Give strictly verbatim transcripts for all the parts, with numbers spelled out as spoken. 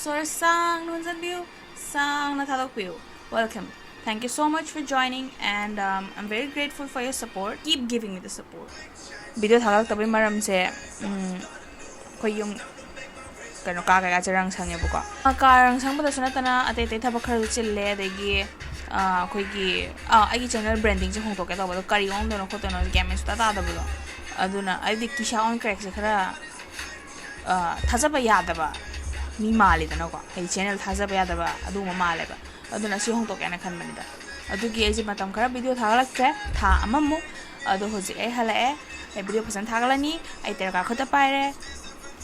ꯁꯣꯔ ꯁꯥꯡꯅ ꯍꯣꯟꯖꯟꯕꯤꯌꯨ, ꯁꯥꯡꯅ ꯊꯥꯗꯣꯛꯄꯤꯌꯨ꯫ Welcome. Thank you so much for joining, and um, I'm very grateful for your support. Keep giving me the support. Video ꯊꯥꯒꯠꯂꯛꯇꯕꯩ ꯃꯔꯝꯁꯦ, um, ꯑꯩꯈꯣꯏ ꯌꯨꯝ ꯀꯩꯅꯣ, ꯀꯥ ꯀꯩꯀꯥꯁꯦ ꯔꯪ ꯁꯪꯉꯦꯕꯀꯣ꯫ ꯀꯥ ꯔꯪ ꯁꯪꯕꯗꯁꯨ ꯅꯠꯇꯅ ꯑꯇꯩ ꯑꯇꯩ ꯊꯕꯛ ꯈꯔꯁꯨ ꯆꯤꯜꯂꯦ꯫ ꯑꯗꯒꯤ ꯑꯥ, ꯑꯩꯈꯣꯏꯒꯤ ꯑꯥ, ꯑꯩꯒꯤ ꯆꯦꯅꯦꯜ ꯕ꯭ꯔꯦꯟꯗꯤꯡꯁꯦ ꯍꯣꯡꯗꯣꯛꯀꯦ ꯇꯧꯕꯗꯣ ꯀꯔꯤ ꯑꯣꯟꯗꯣꯏꯅꯣ ꯈꯣꯠꯇꯣꯏꯅꯣ ꯒ꯭ꯌꯥꯟ ꯃꯦꯟ ꯁꯨꯡꯇꯥ ꯇꯥꯗꯕꯗꯣ꯫ ꯑꯗꯨꯅ ꯑꯩꯗꯤ ꯀꯤꯁꯥ ꯑꯣꯟ ꯀ꯭ꯔꯦꯛꯁꯦ ꯈꯔ, ꯑꯥ, ꯊꯥꯖꯕ ꯌꯥꯗꯕ ꯃꯤ ꯃꯥꯜꯂꯤꯗꯅꯀꯣ, ꯍꯥꯏꯗꯤ ꯆꯦꯅꯦꯜ ꯊꯥꯖꯕ ꯌꯥꯗꯕ ꯑꯗꯨꯒꯨꯝꯕ ꯃꯥꯜꯂꯦꯕ꯫ ꯑꯗꯨꯅ ꯁꯤ ꯍꯣꯡꯗꯣꯛꯀꯦꯅ ꯈꯟꯕꯅꯤꯗ꯫ ꯑꯗꯨꯒꯤ ꯑꯩꯁꯦ ꯃꯇꯝ ꯈꯔ ꯚꯤꯗꯤꯑꯣ ꯊꯥꯒꯠꯂꯛꯇ꯭ꯔꯦ, ꯊꯥ ꯑꯃꯃꯨꯛ꯫ ꯑꯗꯣ ꯍꯧꯖꯤꯛ ꯑꯩ ꯍꯜꯂꯛꯑꯦ, ꯑꯩ ꯚꯤꯗꯤꯑꯣ ꯐꯖꯅ ꯊꯥꯒꯠꯂꯅꯤ꯫ ꯑꯩ ꯇꯦꯔꯀꯥ ꯈꯨꯠꯇ ꯄꯥꯏꯔꯦ,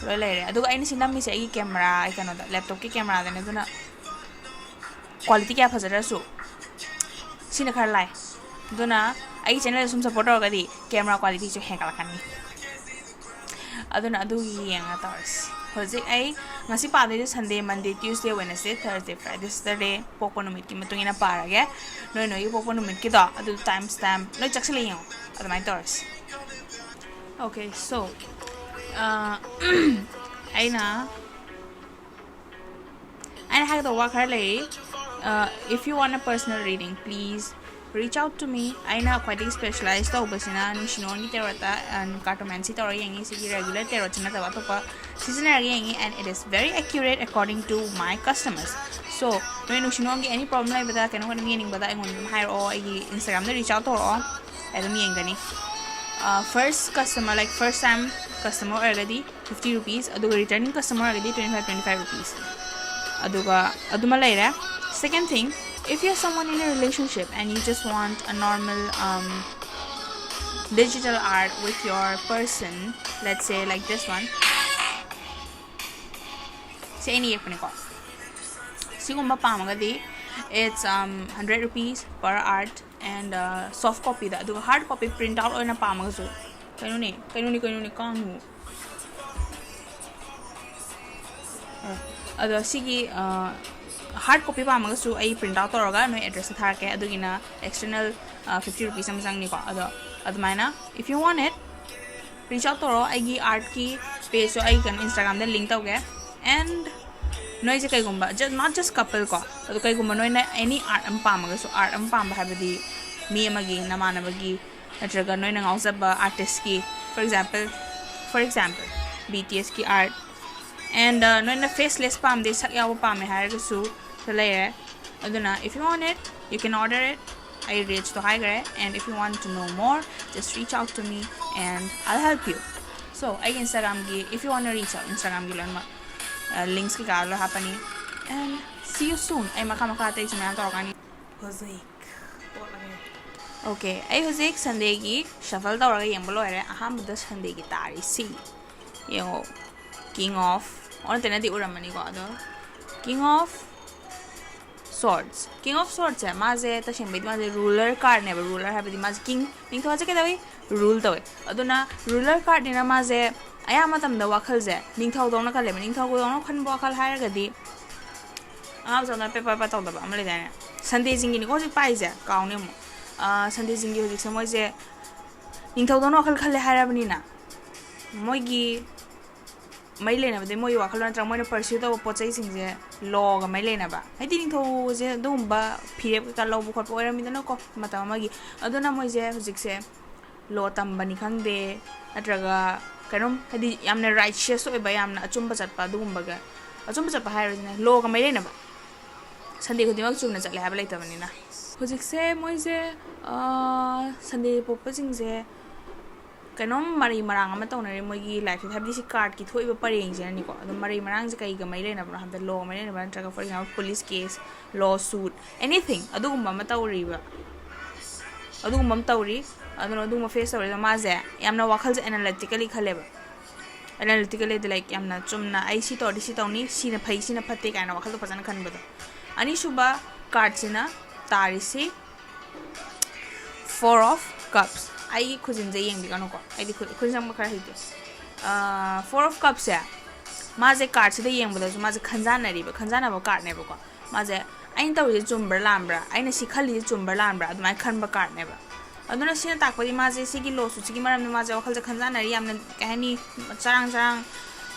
ꯂꯣꯏ ꯂꯩꯔꯦ꯫ ꯑꯗꯨꯒ ꯑꯩꯅ ꯁꯤ ꯅꯝꯃꯤꯁꯦ ꯑꯩꯒꯤ ꯀꯦꯃꯦꯔꯥ, ꯑꯩ ꯀꯩꯅꯣꯗ, ꯂꯦꯞꯇꯣꯞꯀꯤ ꯀꯦꯃꯦꯔꯥꯗꯅꯦ꯫ ꯑꯗꯨꯅ ꯀ꯭ꯋꯥꯂꯤꯇꯤ ꯀꯌꯥ ꯐꯖꯗ꯭ꯔꯁꯨ ꯁꯤꯅ ꯈꯔ ꯂꯥꯏ꯫ ꯑꯗꯨꯅ ꯑꯩꯒꯤ ꯆꯦꯅꯦꯜꯗ ꯁꯨꯝ ꯁꯞꯄꯣꯔꯠ ꯇꯧꯔꯒꯗꯤ ꯀꯦꯃꯦꯔꯥ ꯀ꯭ꯋꯥꯂꯤꯇꯤꯁꯨ ꯍꯦꯟꯒꯠꯂꯛꯀꯅꯤ꯫ ꯑꯗꯨꯅ ꯑꯗꯨꯒꯤ ꯌꯦꯡꯉ ꯇꯧꯔꯁꯤ꯫ ꯍꯧꯖꯤꯛ ꯑꯩ ꯉꯁꯤ ꯄꯥꯗꯣꯏꯁꯦ Sunday, Monday, Tuesday, Wednesday, Thursday, Friday, Saturday ꯄꯣꯛꯄ ꯅꯨꯃꯤꯠꯀꯤ ꯃꯇꯨꯡ ꯏꯟꯅ ꯄꯥꯔꯒꯦ꯫ ꯅꯣꯏ ꯅꯣꯏꯒꯤ ꯄꯣꯛꯄ ꯅꯨꯃꯤꯠꯀꯤꯗꯣ ꯑꯗꯨ ꯇꯥꯏꯝ ꯁ꯭ꯇꯦꯝꯞ ꯂꯣꯏ ꯆꯦꯛꯁꯤꯜꯂ ꯌꯦꯡꯉꯣ꯫ ꯑꯗꯨꯃꯥꯏꯅ ꯇꯧꯔꯁꯤ꯫ Okay, so, ꯑ, ꯑꯩꯅ ꯑꯩꯅ ꯍꯥꯏꯒꯗꯧꯕ ꯋꯥ ꯈꯔ ꯂꯩꯔꯤ꯫ Uh, if you want a personal reading, please reach out to me. ꯑꯩꯅ ꯈ꯭ꯋꯥꯏꯗꯒꯤ ꯁ꯭ꯄꯦꯁꯤꯌꯦꯂꯥꯏꯁ ꯇꯧꯕꯁꯤꯅ ꯅꯨꯡꯁꯤꯅꯣꯟꯒꯤ ꯇꯦꯔꯣꯠꯇ, and cartomancy ꯇꯧꯔ ꯌꯦꯡꯉꯤ꯫ ꯁꯤꯒꯤ ꯔꯦꯒꯨꯂꯔ ꯇꯦꯔꯣꯠꯁꯤ ꯅꯠꯇꯕ ꯑꯇꯣꯞꯄ ꯁꯤꯖꯤꯟꯅꯔꯒ ꯌꯦꯡꯉꯤ, and it is very accurate according to my customers. So, ꯅꯣꯏ ꯅꯨꯡꯁꯤꯅꯣꯟꯒꯤ any problem ꯂꯩꯕꯗ, ꯀꯩꯅꯣ ꯀꯩꯅꯣ ꯌꯦꯡꯅꯤꯡꯕꯗ ꯑꯩꯉꯣꯟꯗ ꯑꯗꯨꯝ ꯍꯥꯏꯔꯛꯑꯣ, ꯑꯩꯒꯤ Instagram-ꯗ reach out ꯇꯧꯔꯛꯑꯣ, ꯑꯩ ꯑꯗꯨꯝ ꯌꯦꯡꯒꯅꯤ꯫ Uh, first customer, like, first time customer ꯑꯣꯏꯔꯒꯗꯤ fifty rupees, ꯑꯗꯨꯒ returning customer ꯑꯣꯏꯔꯒꯗꯤ twenty five, twenty five rupees꯫ ꯑꯗꯨꯒ ꯑꯗꯨꯃ ꯂꯩꯔꯦ꯫ Second thing, if you're someone in a relationship and you just want a normal, um, digital art with your person, let's say like this one, ꯁꯤ ꯑꯩꯅ ꯌꯦꯛꯄꯅꯤꯀꯣ꯫ ꯁꯤꯒꯨꯝꯕ ꯄꯥꯝꯃꯒꯗꯤ it's, um, hundred rupees per art and, uh, soft copy-ꯗ꯫ ꯑꯗꯨꯒ hard copy print out ꯑꯣꯏꯅ ꯄꯥꯝꯃꯒꯁꯨ, ꯀꯩꯅꯣꯅꯦ, ꯀꯩꯅꯣꯅꯦ, ꯀꯩꯅꯣꯅꯦ, ꯀꯥꯡꯉꯨ꯫ ꯑꯗꯣ ꯁꯤꯒꯤ, ꯑ, hard copy ꯄꯥꯝꯃꯒꯁꯨ ꯑꯩ print out ꯇꯧꯔꯒ ꯅꯣꯏ address-ꯇ ꯊꯥꯔꯛꯀꯦ꯫ ꯑꯗꯨꯒꯤꯅ external, ꯑ, fifty rupees ꯑꯃ ꯆꯪꯅꯤꯀꯣ꯫ ꯑꯗꯣ ꯑꯗꯨꯃꯥꯏꯅ, if you want it, reach out ꯇꯧꯔꯣ꯫ ꯑꯩꯒꯤ art-ꯀꯤ page-ꯁꯨ ꯑꯩ ꯀꯩꯅꯣ Instagram-ꯗ link ꯇꯧꯒꯦ꯫ And ꯅꯣꯏꯁꯦ ꯀꯩꯒꯨꯝꯕ, just not just couple ꯀꯣ, ꯑꯗꯣ ꯀꯩꯒꯨꯝꯕ ꯅꯣꯏꯅ any art ꯑꯃ ꯄꯥꯝꯃꯒꯁꯨ, art ꯑꯃ ꯄꯥꯝꯕ ꯍꯥꯏꯕꯗꯤ ꯃꯤ ꯑꯃꯒꯤ, ꯅꯃꯥꯟꯅꯕꯒꯤ, ꯅꯠꯇ꯭ꯔꯒ ꯅꯣꯏꯅ ꯉꯥꯎꯖꯕ artistꯀꯤ, for example, for example, BTSꯀꯤ art, and uh, ꯅꯣꯏꯅ faceless ꯄꯥꯝꯗꯦ, ꯁꯛ ꯌꯥꯎꯕ ꯄꯥꯝꯃꯦ ꯍꯥꯏꯔꯒꯁꯨ ꯂꯩꯔꯦ꯫ ꯑꯗꯨꯅ if you want it, you can order it. ꯑꯩ rateꯁꯇꯣ ꯍꯥꯏꯈ꯭ꯔꯦ, and if you want to know more, just reach out to me and I'll help you. So ꯑꯩꯒꯤ Instagramꯒꯤ, if you wanna reach out, Instagramꯒꯤ ꯂꯣꯏꯅꯃꯛ links ꯀꯩꯀꯥ ꯂꯣꯏ ꯍꯥꯞꯄꯅꯤ, and see you soon. ꯑꯩ ꯃꯈꯥ ꯃꯈꯥ ꯑꯇꯩꯁꯨ ꯃꯌꯥꯝ ꯇꯧꯔꯛꯀꯅꯤ꯫ ꯍꯧꯖꯤꯛ ꯑꯣꯀꯦ, ꯑꯩ ꯍꯧꯖꯤꯛ Sundayꯒꯤ shuffle ꯇꯧꯔꯒ ꯌꯦꯡꯕ ꯂꯣꯏꯔꯦ꯫ ꯑꯍꯥꯟꯕꯗ Sundayꯒꯤ ꯇꯥꯔꯤꯁꯤ ꯌꯦꯡꯉꯣ, King of, ꯑꯣꯟꯅ ꯇꯩꯅꯗꯤ ꯎꯔꯝꯃꯅꯤꯀꯣ, ꯑꯗꯣ King of Swords, King of Swordsꯁꯦ ꯃꯥꯁꯦ ꯇꯁꯦꯡꯕꯩꯗꯤ ꯃꯥꯁꯦ ruler cardꯅꯦꯕ꯫ Ruler ꯍꯥꯏꯕꯗꯤ ꯃꯥꯁꯦ king, ꯅꯤꯡꯊꯧꯁꯦ ꯀꯩꯗꯧꯏ? Rule ꯇꯧꯋꯦ꯫ ꯑꯗꯨꯅ ruler cardꯅꯤꯅ ꯃꯥꯁꯦ ꯑꯌꯥꯝꯕ ꯃꯇꯝꯗ ꯋꯥꯈꯜꯁꯦ ꯅꯤꯡꯊꯧꯗꯧꯅ ꯈꯜꯂꯦꯕ꯫ ꯅꯤꯡꯊꯧꯗꯧꯅ ꯈꯟꯕ ꯋꯥꯈꯜ ꯍꯥꯏꯔꯒꯗꯤ ꯑꯉꯥꯡ ꯃꯆꯥꯅ ꯄꯦꯄꯔ ꯄꯦꯄꯔ ꯇꯧꯗꯕ ꯑꯃ ꯂꯩꯗꯥꯏꯅꯦ? Sundayꯁꯤꯡꯒꯤꯅꯤꯀꯣ ꯍꯧꯖꯤꯛ ꯄꯥꯏꯁꯦ, ꯀꯥꯎꯅꯤ ꯑꯃꯨꯛ꯫ Sundayꯁꯤꯡꯒꯤ ꯍꯧꯖꯤꯛꯁꯦ ꯃꯣꯏꯁꯦ ꯅꯤꯡꯊꯧꯗꯧꯅ ꯋꯥꯈꯜ ꯈꯜꯂꯦ ꯍꯥꯏꯔꯕꯅꯤꯅ, ꯃꯣꯏꯒꯤ ꯃꯔꯤ ꯂꯩꯅꯕꯗꯤ ꯃꯣꯏꯒꯤ ꯋꯥꯈꯜꯂꯣꯟ ꯅꯠꯇ꯭ꯔꯒ ꯃꯣꯏꯅ pursue ꯇꯧꯕ ꯄꯣꯠ ꯆꯩꯁꯤꯡꯁꯦ lawꯒ ꯃꯔꯤ ꯂꯩꯅꯕ, ꯍꯥꯏꯗꯤ ꯅꯤꯡꯊꯧꯁꯦ ꯑꯗꯨꯒꯨꯝꯕ ꯐꯤꯔꯦꯞ ꯀꯩꯀꯥ ꯂꯧꯕ ꯈꯣꯠꯄ ꯑꯣꯏꯔꯝꯃꯤꯗꯅꯀꯣ ꯃꯇꯝ ꯑꯃꯒꯤ꯫ ꯑꯗꯨꯅ ꯃꯣꯏꯁꯦ ꯍꯧꯖꯤꯛꯁꯦ law ꯇꯝꯕꯅꯤ ꯈꯪꯗꯦ, ꯅꯠꯇ꯭ꯔꯒ ꯀꯩꯅꯣꯝ, ꯍꯥꯏꯗꯤ ꯌꯥꯝꯅ righteous ꯑꯣꯏꯕ, ꯌꯥꯝꯅ ꯑꯆꯨꯝꯕ ꯆꯠꯄ, ꯑꯗꯨꯒꯨꯝꯕꯒ, ꯑꯆꯨꯝꯕ ꯆꯠꯄ ꯍꯥꯏꯔꯤꯁꯤꯅ lawꯒ ꯃꯔꯤ ꯂꯩꯅꯕ꯫ Sunday ꯈꯨꯗꯤꯡꯃꯛ ꯆꯨꯝꯅ ꯆꯠꯂꯦ ꯍꯥꯏꯕ ꯂꯩꯇꯕꯅꯤꯅ꯫ ꯍꯧꯖꯤꯛꯁꯦ ꯃꯣꯏꯁꯦ Sunday ꯄꯣꯛꯄꯁꯤꯡꯁꯦ ꯀꯩꯅꯣꯝ ꯃꯔꯩ ꯃꯔꯥꯡ ꯑꯃ ꯇꯧꯅꯔꯤ ꯃꯣꯏꯒꯤ lifeꯁꯤꯗ, ꯍꯥꯏꯕꯗꯤ ꯁꯤ cardꯀꯤ ꯊꯣꯛꯏꯕ ꯄꯔꯦꯡꯁꯤꯅꯅꯤꯀꯣ꯫ ꯑꯗꯣ ꯃꯔꯩ ꯃꯔꯥꯡꯁꯦ ꯀꯩꯒ ꯃꯔꯤ ꯂꯩꯅꯕꯅꯣ ꯍꯥꯏꯕꯗ, lawꯒ ꯃꯔꯤ ꯂꯩꯅꯕ, ꯅꯠꯇ꯭ꯔꯒ for example police case, lawsuit, anything, ꯑꯗꯨꯒꯨꯝꯕ ꯑꯃ ꯇꯧꯔꯤꯕ, ꯑꯗꯨꯒꯨꯝꯕ ꯑꯃ ꯇꯧꯔꯤ꯫ ꯑꯗꯨꯅ ꯑꯗꯨꯒꯨꯝꯕ face ꯇꯧꯔꯤꯗ ꯃꯥꯁꯦ ꯌꯥꯝꯅ ꯋꯥꯈꯜꯁꯦ analytically ꯈꯜꯂꯦꯕ꯫ Analytically ꯍꯥꯏꯗꯤ like ꯌꯥꯝꯅ ꯆꯨꯝꯅ ꯑꯩ ꯁꯤ ꯇꯧꯔꯗꯤ ꯁꯤ ꯇꯧꯅꯤ, ꯁꯤꯅ ꯐꯩ, ꯁꯤꯅ ꯐꯠꯇꯦ ꯀꯥꯏꯅ ꯋꯥꯈꯜꯗꯣ ꯐꯖꯅ ꯈꯟꯕꯗꯣ꯫ ꯑꯅꯤꯁꯨꯕ cardꯁꯤꯅ ꯇꯥꯔꯤꯁꯤ Four of Cups꯫ ꯑꯩꯒꯤ ꯈꯨꯖꯤꯟꯁꯦ ꯌꯦꯡꯕꯤꯒꯅꯨꯀꯣ, ꯑꯩꯗꯤ ꯈꯨ-, ꯈꯨꯖꯤꯟ ꯁꯪꯕ ꯈꯔ ꯍꯩꯇꯦ꯫ Four of Cupꯁꯦ ꯃꯥꯁꯦ cardꯁꯤꯗ ꯌꯦꯡꯕꯗꯁꯨ ꯃꯥꯁꯦ ꯈꯟꯖꯥꯟꯅꯔꯤꯕ, ꯈꯟꯖꯥꯟꯅꯕ cardꯅꯦꯕꯀꯣ꯫ ꯃꯥꯁꯦ ꯑꯩꯅ ꯇꯧꯔꯤꯁꯦ ꯆꯨꯝꯕ꯭ꯔꯥ ꯂꯥꯟꯕ꯭ꯔꯥ, ꯑꯩꯅ ꯁꯤ ꯈꯜꯂꯤꯁꯦ ꯆꯨꯝꯕ꯭ꯔꯥ ꯂꯥꯟꯕ꯭ꯔꯥ, ꯑꯗꯨꯃꯥꯏꯅ ꯈꯟꯕ cardꯅꯦꯕ꯫ ꯑꯗꯨꯅ ꯁꯤꯅ ꯇꯥꯛꯄꯗꯤ ꯃꯥꯁꯦ ꯁꯤꯒꯤ lawsuitꯁꯤꯒꯤ ꯃꯔꯝꯗ ꯃꯥꯁꯦ ꯋꯥꯈꯜꯁꯦ ꯈꯟꯖꯥꯟꯅꯔꯤ, ꯌꯥꯝꯅ ꯀꯩ ꯍꯥꯏꯅꯤ, ꯆꯔꯥꯡ ꯆꯔꯥꯡ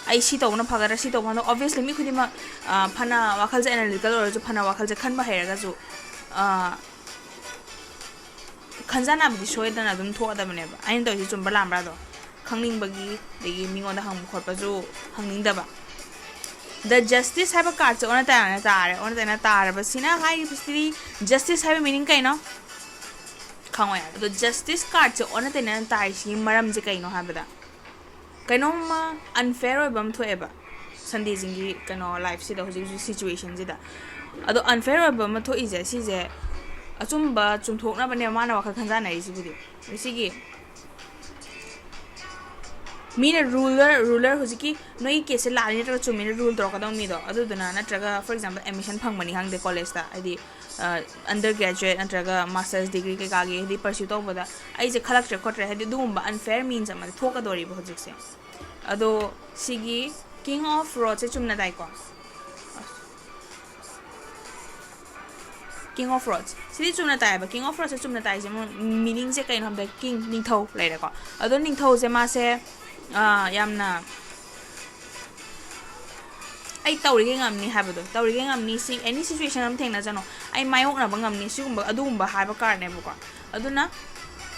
ꯑꯩ ꯁꯤ ꯇꯧꯕꯅ ꯐꯒꯗ꯭ꯔꯥ, ꯁꯤ ꯇꯧꯕꯅ, obviously ꯃꯤ ꯈꯨꯗꯤꯡꯃꯛ, ꯑ, ꯐꯅ ꯋꯥꯈꯜꯁꯦ analytical ꯑꯣꯏꯔꯁꯨ, ꯐꯅ ꯋꯥꯈꯜꯁꯦ ꯈꯟꯕ ꯍꯩꯔꯒꯁꯨ, ꯑ, ꯈꯟꯖꯥꯟꯅꯕꯗꯤ ꯁꯣꯏꯗꯅ ꯑꯗꯨꯝ ꯊꯣꯛꯑꯗꯕꯅꯦꯕ꯫ ꯑꯩꯅ ꯇꯧꯔꯤꯁꯤ ꯆꯨꯝꯕ ꯂꯥꯟꯕ꯭ꯔꯥꯗꯣ ꯈꯪꯅꯤꯡꯕꯒꯤ, ꯑꯗꯒꯤ ꯃꯤꯉꯣꯟꯗ ꯍꯪꯕ ꯈꯣꯠꯄꯁꯨ ꯍꯪꯅꯤꯡꯗꯕ꯫ The Justice ꯍꯥꯏꯕ cardꯁꯦ ꯑꯣꯟꯅ ꯇꯩꯅꯅ ꯇꯥꯔꯦ꯫ ꯑꯣꯟꯅ ꯇꯩꯅ ꯇꯥꯔꯕꯁꯤꯅ ꯍꯥꯏꯔꯤꯕꯁꯤꯗꯤ, justice ꯍꯥꯏꯕ meaning ꯀꯩꯅꯣ? ꯈꯪꯉꯣꯏ ꯍꯥꯏꯕ꯫ ꯑꯗꯣ justice cardꯁꯦ ꯑꯣꯟꯅ ꯇꯩꯅꯅ ꯇꯥꯔꯤꯁꯤꯒꯤ ꯃꯔꯝꯁꯦ ꯀꯩꯅꯣ ꯍꯥꯏꯕꯗ, ꯀꯩꯅꯣꯝꯃ unfair ꯑꯣꯏꯕ ꯑꯃ ꯊꯣꯛꯑꯦꯕ ꯁꯟꯗꯦꯁꯤꯡꯒꯤ ꯀꯩꯅꯣ lifeꯁꯤꯗ, ꯍꯧꯖꯤꯛ ꯍꯧꯖꯤꯛ situationꯁꯤꯗ꯫ ꯑꯗꯣ unfair ꯑꯣꯏꯕ ꯑꯃ ꯊꯣꯛꯏꯁꯦ, ꯁꯤꯁꯦ ꯑꯆꯨꯝꯕ ꯆꯨꯝꯊꯣꯛꯅꯕꯅꯦ ꯃꯥꯅ ꯋꯥꯈꯜ ꯈꯟꯖꯥꯟꯅꯔꯤꯁꯤꯕꯨꯗꯤ꯫ ꯁꯤꯒꯤ ꯃꯤꯅ ruler, ruler ꯍꯧꯖꯤꯛꯀꯤ ꯅꯣꯏꯒꯤ caseꯁꯦ ꯂꯥꯜꯂꯤ ꯅꯠꯇ꯭ꯔꯒ ꯆꯨꯝꯃꯤꯅ rule ꯇꯧꯔꯛꯀꯗꯧꯕ ꯃꯤꯗꯣ, ꯑꯗꯨꯗꯨꯅ, ꯅꯠꯇ꯭ꯔꯒ, for example, admission ꯐꯪꯕꯅꯤ ꯈꯪꯗꯦ collegeꯇ, ꯍꯥꯏꯗꯤ, ꯑ, undergraduate ꯅꯠꯇ꯭ꯔꯒ master's degree ꯀꯩꯀꯥꯒꯤ, ꯍꯥꯏꯗꯤ, pursue ꯇꯧꯕꯗ ꯑꯩꯁꯦ ꯈꯜꯂꯛꯇ꯭ꯔꯦ ꯈꯣꯠꯇ꯭ꯔꯦ, ꯍꯥꯏꯗꯤ, ꯑꯗꯨꯒꯨꯝꯕ unfair means ꯑꯃꯗꯤ ꯊꯣꯛꯀꯗꯧꯔꯤꯕ ꯍꯧꯖꯤꯛꯁꯦ꯫ ꯑꯗꯣ ꯁꯤꯒꯤ King of Rodsꯁꯦ ꯆꯨꯝꯅ ꯇꯥꯏꯀꯣ? King of Rods ꯁꯤꯗꯤ ꯆꯨꯝꯅ ꯇꯥꯏꯌꯦꯕ꯫ King of Rodsꯁꯦ ꯆꯨꯝꯅ ꯇꯥꯏꯁꯦ ꯑꯃꯨꯛ meaningꯁꯦ ꯀꯩꯅꯣ ꯍꯥꯏꯕꯗ, king, ꯅꯤꯡꯊꯧ ꯂꯩꯔꯦꯀꯣ꯫ ꯑꯗꯣ ꯅꯤꯡꯊꯧꯁꯦ ꯃꯥꯁꯦ, ꯑ, ꯌꯥꯝꯅ ꯑꯩ ꯇꯧꯔꯤꯈꯩ ꯉꯝꯅꯤ ꯍꯥꯏꯕꯗꯣ, ꯇꯧꯔꯤꯈꯩ ꯉꯝꯅꯤ, ꯁꯤ any situation ꯑꯃ ꯊꯦꯡꯅꯖꯅꯨ, ꯑꯩ ꯃꯥꯌꯣꯛꯅꯕ ꯉꯝꯅꯤ, ꯁꯤꯒꯨꯝꯕ, ꯑꯗꯨꯒꯨꯝꯕ ꯍꯥꯏꯕ cardꯅꯦꯕꯀꯣ꯫ ꯑꯗꯨꯅ,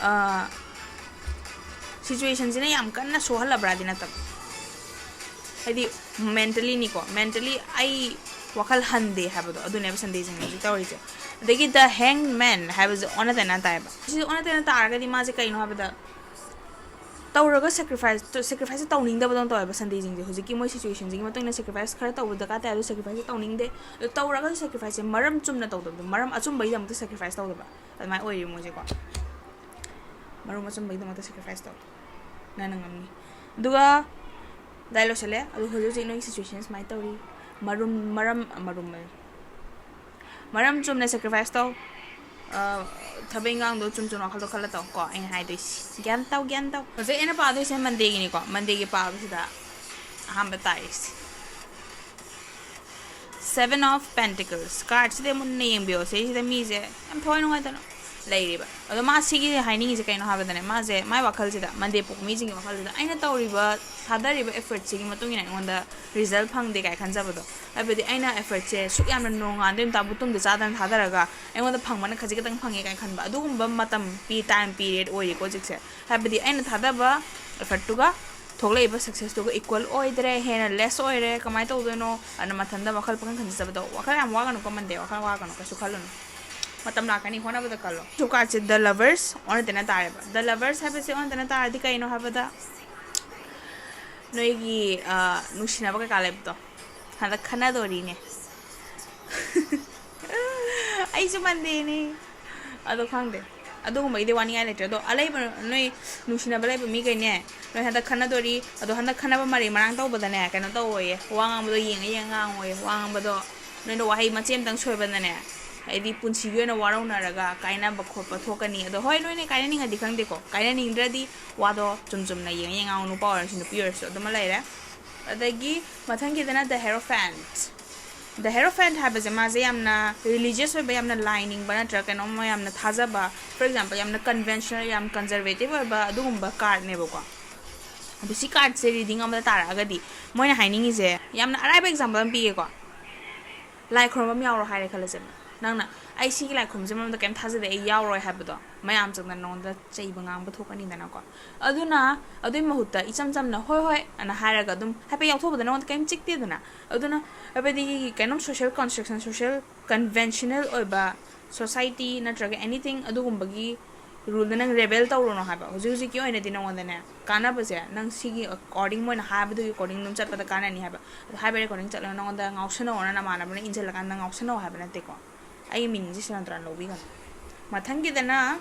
ꯑ, situationꯁꯤꯅ ꯌꯥꯝ ꯀꯟꯅ ꯁꯣꯛꯍꯜꯂꯕ꯭ꯔꯥꯗꯤ ꯅꯠꯇꯕ, ꯍꯥꯏꯗꯤ, mentallyꯅꯤꯀꯣ, mentally ꯑꯩ ꯋꯥꯈꯜ ꯍꯟꯗꯦ ꯍꯥꯏꯕꯗꯣ, ꯑꯗꯨꯅꯦꯕ ꯁꯟꯗꯦꯁꯤꯡꯅ ꯍꯧꯖꯤꯛ ꯇꯧꯔꯤꯁꯦ꯫ ꯑꯗꯒꯤ The Hanged Man ꯍꯥꯏꯕꯁꯦ ꯑꯣꯟꯅ ꯇꯩꯅ ꯇꯥꯏꯌꯦꯕ꯫ ꯁꯤꯁꯦ ꯑꯣꯟꯅ ꯇꯩꯅ ꯇꯥꯔꯒꯗꯤ ꯃꯥꯁꯦ ꯀꯩꯅꯣ ꯍꯥꯏꯕꯗ, ꯇꯧꯔꯒ sacrifice, sacrificeꯁꯦ ꯇꯧꯅꯤꯡꯗꯕꯗꯧꯅ ꯇꯧꯋꯦꯕ ꯁꯟꯗꯦꯁꯤꯡꯁꯦ꯫ ꯍꯧꯖꯤꯛꯀꯤ ꯃꯣꯏ situationꯁꯤꯒꯤ ꯃꯇꯨꯡ ꯏꯟꯅ sacrifice ꯈꯔ ꯇꯧꯕ ꯗꯔꯀꯥꯔ ꯇꯥꯏ, ꯑꯗꯨ sacrificeꯁꯦ ꯇꯧꯅꯤꯡꯗꯦ꯫ ꯑꯗꯨ ꯇꯧꯔꯒꯁꯨ sacrificeꯁꯦ ꯃꯔꯝ ꯆꯨꯝꯅ ꯇꯧꯗꯕꯗꯣ, ꯃꯔꯝ ꯑꯆꯨꯝꯕꯒꯤꯗꯃꯛꯇ sacrifice ꯇꯧꯗꯕ, ꯑꯗꯨꯃꯥꯏꯅ ꯑꯣꯏꯔꯦꯕ ꯃꯣꯏꯁꯦꯀꯣ꯫ ꯃꯔꯝ ꯑꯆꯨꯝꯕꯒꯤꯗꯃꯛꯇ sacrifice ꯇꯧ, ꯅꯪꯅ ꯉꯝꯅꯤ꯫ ꯑꯗꯨꯒ ꯑꯗꯥꯏ ꯂꯣꯏꯁꯤꯜꯂꯦ꯫ ꯑꯗꯨ ꯍꯧꯖꯤꯛ ꯍꯧꯖꯤꯛ ꯅꯣꯏꯒꯤ situationꯁꯦ ꯁꯨꯃꯥꯏꯅ ꯇꯧꯔꯤ꯫ ꯃꯔꯨꯝ, ꯃꯔꯝ, ꯃꯔꯨꯝ, ꯃꯔꯝ ꯆꯨꯝꯅ sacrifice ꯇꯧ꯫ ꯑ, ꯊꯕꯛ ꯏꯟꯈꯥꯡꯗꯣ ꯆꯨꯝ ꯆꯨꯝ ꯋꯥꯈꯜꯗꯣ ꯈꯜꯂ ꯇꯧ ꯀꯣ, ꯑꯩꯅ ꯍꯥꯏꯗꯣꯏꯁꯤ꯫ ꯒ꯭ꯌꯥꯟ ꯇꯧ, ꯒ꯭ꯌꯥꯟ ꯇꯧ꯫ ꯍꯧꯖꯤꯛ ꯑꯩꯅ ꯄꯥꯗꯣꯏꯁꯦ Mondayꯒꯤꯅꯤꯀꯣ꯫ Mondayꯒꯤ ꯄꯥꯕꯁꯤꯗ ꯑꯍꯥꯟꯕ ꯇꯥꯔꯤꯁꯦ Seven of Pentacles꯫ Cardꯁꯤꯗ ꯃꯨꯟꯅ ꯌꯦꯡꯕꯤꯌꯣ꯫ ꯁꯤꯁꯤꯗ ꯃꯤꯁꯦ ꯌꯥꯝ ꯊꯋꯥꯏ ꯅꯨꯡꯉꯥꯏꯇꯅ ꯂꯩꯔꯤꯕ꯫ ꯑꯗꯣ ꯃꯥ ꯁꯤꯒꯤ ꯍꯥꯏꯅꯤꯡꯉꯤꯁꯦ ꯀꯩꯅꯣ ꯍꯥꯏꯕꯗꯅꯦ, ꯃꯥꯁꯦ ꯃꯥꯏ ꯋꯥꯈꯜꯁꯤꯗ, ꯃꯟꯗꯦ ꯄꯣꯛꯄ ꯃꯤꯁꯤꯡꯒꯤ ꯋꯥꯈꯜꯁꯤꯗ, ꯑꯩꯅ ꯇꯧꯔꯤꯕ, ꯊꯥꯗꯔꯤꯕ effortꯁꯤꯒꯤ ꯃꯇꯨꯡ ꯏꯟꯅ ꯑꯩꯉꯣꯟꯗ result ꯐꯪꯗꯦ ꯀꯥꯏ ꯈꯟꯖꯕꯗꯣ, ꯍꯥꯏꯕꯗꯤ ꯑꯩꯅ effortꯁꯦ ꯁꯨꯛ ꯌꯥꯝꯅ ꯅꯣꯡꯉꯥꯟꯗꯩ ꯅꯨꯃꯤꯠ ꯇꯥꯕꯨ ꯇꯨꯝꯗ ꯆꯥꯗꯅ ꯊꯥꯗꯔꯒ ꯑꯩꯉꯣꯟꯗ ꯐꯪꯕꯅ ꯈꯖꯤꯛ ꯈꯛꯇꯪ ꯐꯪꯉꯦ ꯀꯥꯏꯅ ꯈꯟꯕ, ꯑꯗꯨꯒꯨꯝꯕ ꯃꯇꯝ ꯄꯤ, time period ꯑꯣꯏꯔꯤꯀꯣ ꯍꯧꯖꯤꯛꯁꯦ꯫ ꯍꯥꯏꯕꯗꯤ ꯑꯩꯅ ꯊꯥꯗꯕ effortꯇꯨꯒ ꯊꯣꯛꯂꯛꯏꯕ successꯇꯨꯒ equal ꯑꯣꯏꯗ꯭ꯔꯦ, ꯍꯦꯟꯅ less ꯑꯣꯏꯔꯦ, ꯀꯃꯥꯏꯅ ꯇꯧꯗꯣꯏꯅꯣ? ꯑꯗꯨꯅ ꯃꯊꯟꯇ ꯋꯥꯈꯜ ꯄꯪꯈꯟ ꯈꯟꯖꯕꯗꯣ, ꯋꯥꯈꯜ ꯌꯥꯝ ꯋꯥꯒꯅꯨꯀꯣ ꯃꯟꯗꯦ, ꯋꯥꯈꯜ ꯋꯥꯒꯅꯨ, ꯀꯩꯁꯨ ꯈꯜꯂꯨꯅꯨ꯫ ꯃꯇꯝ ꯂꯥꯛꯀꯅꯤ, ꯍꯣꯠꯅꯕꯗ ꯀꯜꯂꯣ꯫ ꯁꯨ cardꯁꯦ The Lovers ꯑꯣꯟꯅ ꯇꯩꯅ ꯇꯥꯔꯦꯕ꯫ The Lovers ꯍꯥꯏꯕꯁꯦ ꯑꯣꯟꯅ ꯇꯩꯅ ꯇꯥꯔꯗꯤ ꯀꯩꯅꯣ ꯍꯥꯏꯕꯗ, ꯅꯣꯏꯒꯤ, ꯑ, ꯅꯨꯡꯁꯤꯅꯕ ꯀꯩꯀꯥ ꯂꯩꯕꯗꯣ, ꯍꯟꯗꯛ ꯈꯟꯅꯗꯣꯔꯤꯅꯦ꯫ ꯑꯩꯁꯨ ꯃꯟꯗꯦꯅꯦ꯫ ꯑꯗꯣ ꯈꯪꯗꯦ, ꯑꯗꯨꯒꯨꯝꯕꯒꯤꯗꯤ ꯋꯥꯅꯤꯡꯉꯥꯏ ꯂꯩꯇ꯭ꯔꯦ꯫ ꯑꯗꯣ ꯑꯂꯩꯕ, ꯅꯣꯏ ꯅꯨꯡꯁꯤꯅꯕ ꯂꯩꯕ ꯃꯤꯈꯩꯅꯦ, ꯅꯣꯏ ꯍꯟꯗꯛ ꯈꯟꯅꯗꯣꯔꯤ꯫ ꯑꯗꯣ ꯍꯟꯗꯛ ꯈꯟꯅꯕ ꯃꯔꯩ ꯃꯔꯥꯡ ꯇꯧꯕꯗꯅꯦ, ꯀꯩꯅꯣ ꯇꯧꯋꯣꯌꯦ, ꯋꯥ ꯉꯥꯡꯕꯗꯣ ꯌꯦꯡꯉ ꯌꯦꯡꯉ ꯉꯥꯡꯉꯣꯌꯦ꯫ ꯋꯥ ꯉꯥꯡꯕꯗꯣ ꯅꯣꯏꯅ ꯋꯥꯍꯩ ꯃꯆꯦꯠ ꯑꯃꯇꯪ ꯁꯣꯏꯕꯗꯅꯦ, ꯍꯥꯏꯗꯤ ꯄꯨꯟꯁꯤꯒꯤ ꯑꯣꯏꯅ ꯋꯥꯔꯧꯅꯔꯒ ꯀꯥꯏꯅꯕ ꯈꯣꯠꯄ ꯊꯣꯛꯀꯅꯤ꯫ ꯑꯗꯣ ꯍꯣꯏ, ꯅꯣꯏꯅ ꯀꯥꯏꯅꯅꯤꯡꯉꯗꯤ ꯈꯪꯗꯦꯀꯣ, ꯀꯥꯏꯅꯅꯤꯡꯗ꯭ꯔꯗꯤ ꯋꯥꯗꯣ ꯆꯨꯝ ꯆꯨꯝꯅ ꯌꯦꯡꯉ ꯌꯦꯡꯉ ꯉꯥꯡꯉꯣ, ꯅꯨꯄꯥ ꯑꯣꯏꯔꯁꯨ ꯅꯨꯄꯤ ꯑꯣꯏꯔꯁꯨ꯫ ꯑꯗꯨꯃ ꯂꯩꯔꯦ꯫ ꯑꯗꯒꯤ ꯃꯊꯪꯒꯤꯗꯅ The Hierophant꯫ The Hierophant ꯍꯥꯏꯕꯁꯦ ꯃꯥꯁꯦ ꯌꯥꯝꯅ religious ꯑꯣꯏꯕ, ꯌꯥꯝꯅ ꯂꯥꯏ ꯅꯤꯡꯕ ꯅꯠꯇ꯭ꯔꯒ ꯀꯩꯅꯣꯝꯃ ꯌꯥꯝꯅ ꯊꯥꯖꯕ, for example, ꯌꯥꯝꯅ conventional, ꯌꯥꯝ conservative ꯑꯣꯏꯕ ꯑꯗꯨꯒꯨꯝꯕ cardꯅꯦꯕꯀꯣ꯫ ꯑꯗꯨ ꯁꯤ cardꯁꯦ reading ꯑꯃꯗ ꯇꯥꯔꯛꯑꯒꯗꯤ ꯃꯣꯏꯅ ꯍꯥꯏꯅꯤꯡꯉꯤꯁꯦ, ꯌꯥꯝꯅ ꯑꯔꯥꯏꯕ example ꯑꯃ ꯄꯤꯒꯦꯀꯣ꯫ ꯂꯥꯏ ꯈꯨꯔꯨꯝꯕ ꯑꯃ ꯌꯥꯎꯔꯣ ꯍꯥꯏꯔꯦ ꯈꯜꯂꯁꯦꯕ꯫ ꯅꯪꯅ, "ꯑꯩ ꯁꯤꯒꯤ ꯂꯥꯏ ꯈꯨꯔꯨꯝꯕꯁꯦ ꯃꯔꯝꯗ ꯀꯩꯝ ꯊꯥꯖꯗꯦ, ꯑꯩ ꯌꯥꯎꯔꯣꯏ" ꯍꯥꯏꯕꯗꯣ, ꯃꯌꯥꯝ ꯆꯪꯗꯅ ꯅꯉꯣꯟꯗ ꯆꯩꯕ ꯉꯥꯡꯕ ꯊꯣꯛꯀꯅꯤꯗꯅꯀꯣ꯫ ꯑꯗꯨꯅ ꯑꯗꯨꯏ ꯃꯍꯨꯠꯇ ꯏꯆꯝ ꯆꯝꯅ "ꯍꯣꯏ, ꯍꯣꯏ" ꯑꯅ ꯍꯥꯏꯔꯒ ꯑꯗꯨꯝ ꯍꯥꯏꯐꯦꯠ ꯌꯥꯎꯊꯣꯛꯄꯗ ꯅꯉꯣꯟꯗ ꯀꯩꯝ ꯆꯤꯛꯇꯦꯗꯅ꯫ ꯑꯗꯨꯅ ꯍꯥꯏꯕꯗꯤ ꯀꯩꯅꯣꯝ social construction, social conventional ꯑꯣꯏꯕ society ꯅꯠꯇ꯭ꯔꯒ anything ꯑꯗꯨꯒꯨꯝꯕꯒꯤ ruleꯗ ꯅꯪ rebel ꯇꯧꯔꯨꯅꯣ ꯍꯥꯏꯕ꯫ ꯍꯧꯖꯤꯛ ꯍꯧꯖꯤꯛꯀꯤ ꯑꯣꯏꯅꯗꯤ ꯅꯉꯣꯟꯗꯅꯦ ꯀꯥꯟꯅꯕꯁꯦ, ꯅꯪ ꯁꯤꯒꯤ according, ꯃꯣꯏꯅ ꯍꯥꯏꯕꯗꯨꯒꯤ according ꯑꯗꯨꯝ ꯆꯠꯄꯗ ꯀꯥꯟꯅꯅꯤ ꯍꯥꯏꯕ꯫ ꯑꯗꯣ ꯍꯥꯏꯕ according ꯆꯠꯂꯒ ꯅꯉꯣꯟꯗ ꯉꯥꯎꯁꯟꯅꯧꯅ ꯅꯃꯥꯟꯅꯕꯅ ꯏꯟꯁꯤꯜꯂꯀꯥꯟꯗ ꯉꯥꯎꯁꯟꯅꯧ ꯍꯥꯏꯕ ꯅꯠꯇꯦꯀꯣ꯫ ꯑꯩꯒꯤ meaningꯁꯦ ꯁꯦꯔꯥꯟ ꯇꯨꯔꯥꯟ ꯂꯧꯕꯤꯒꯅꯨ꯫ ꯃꯊꯪꯒꯤꯗꯅ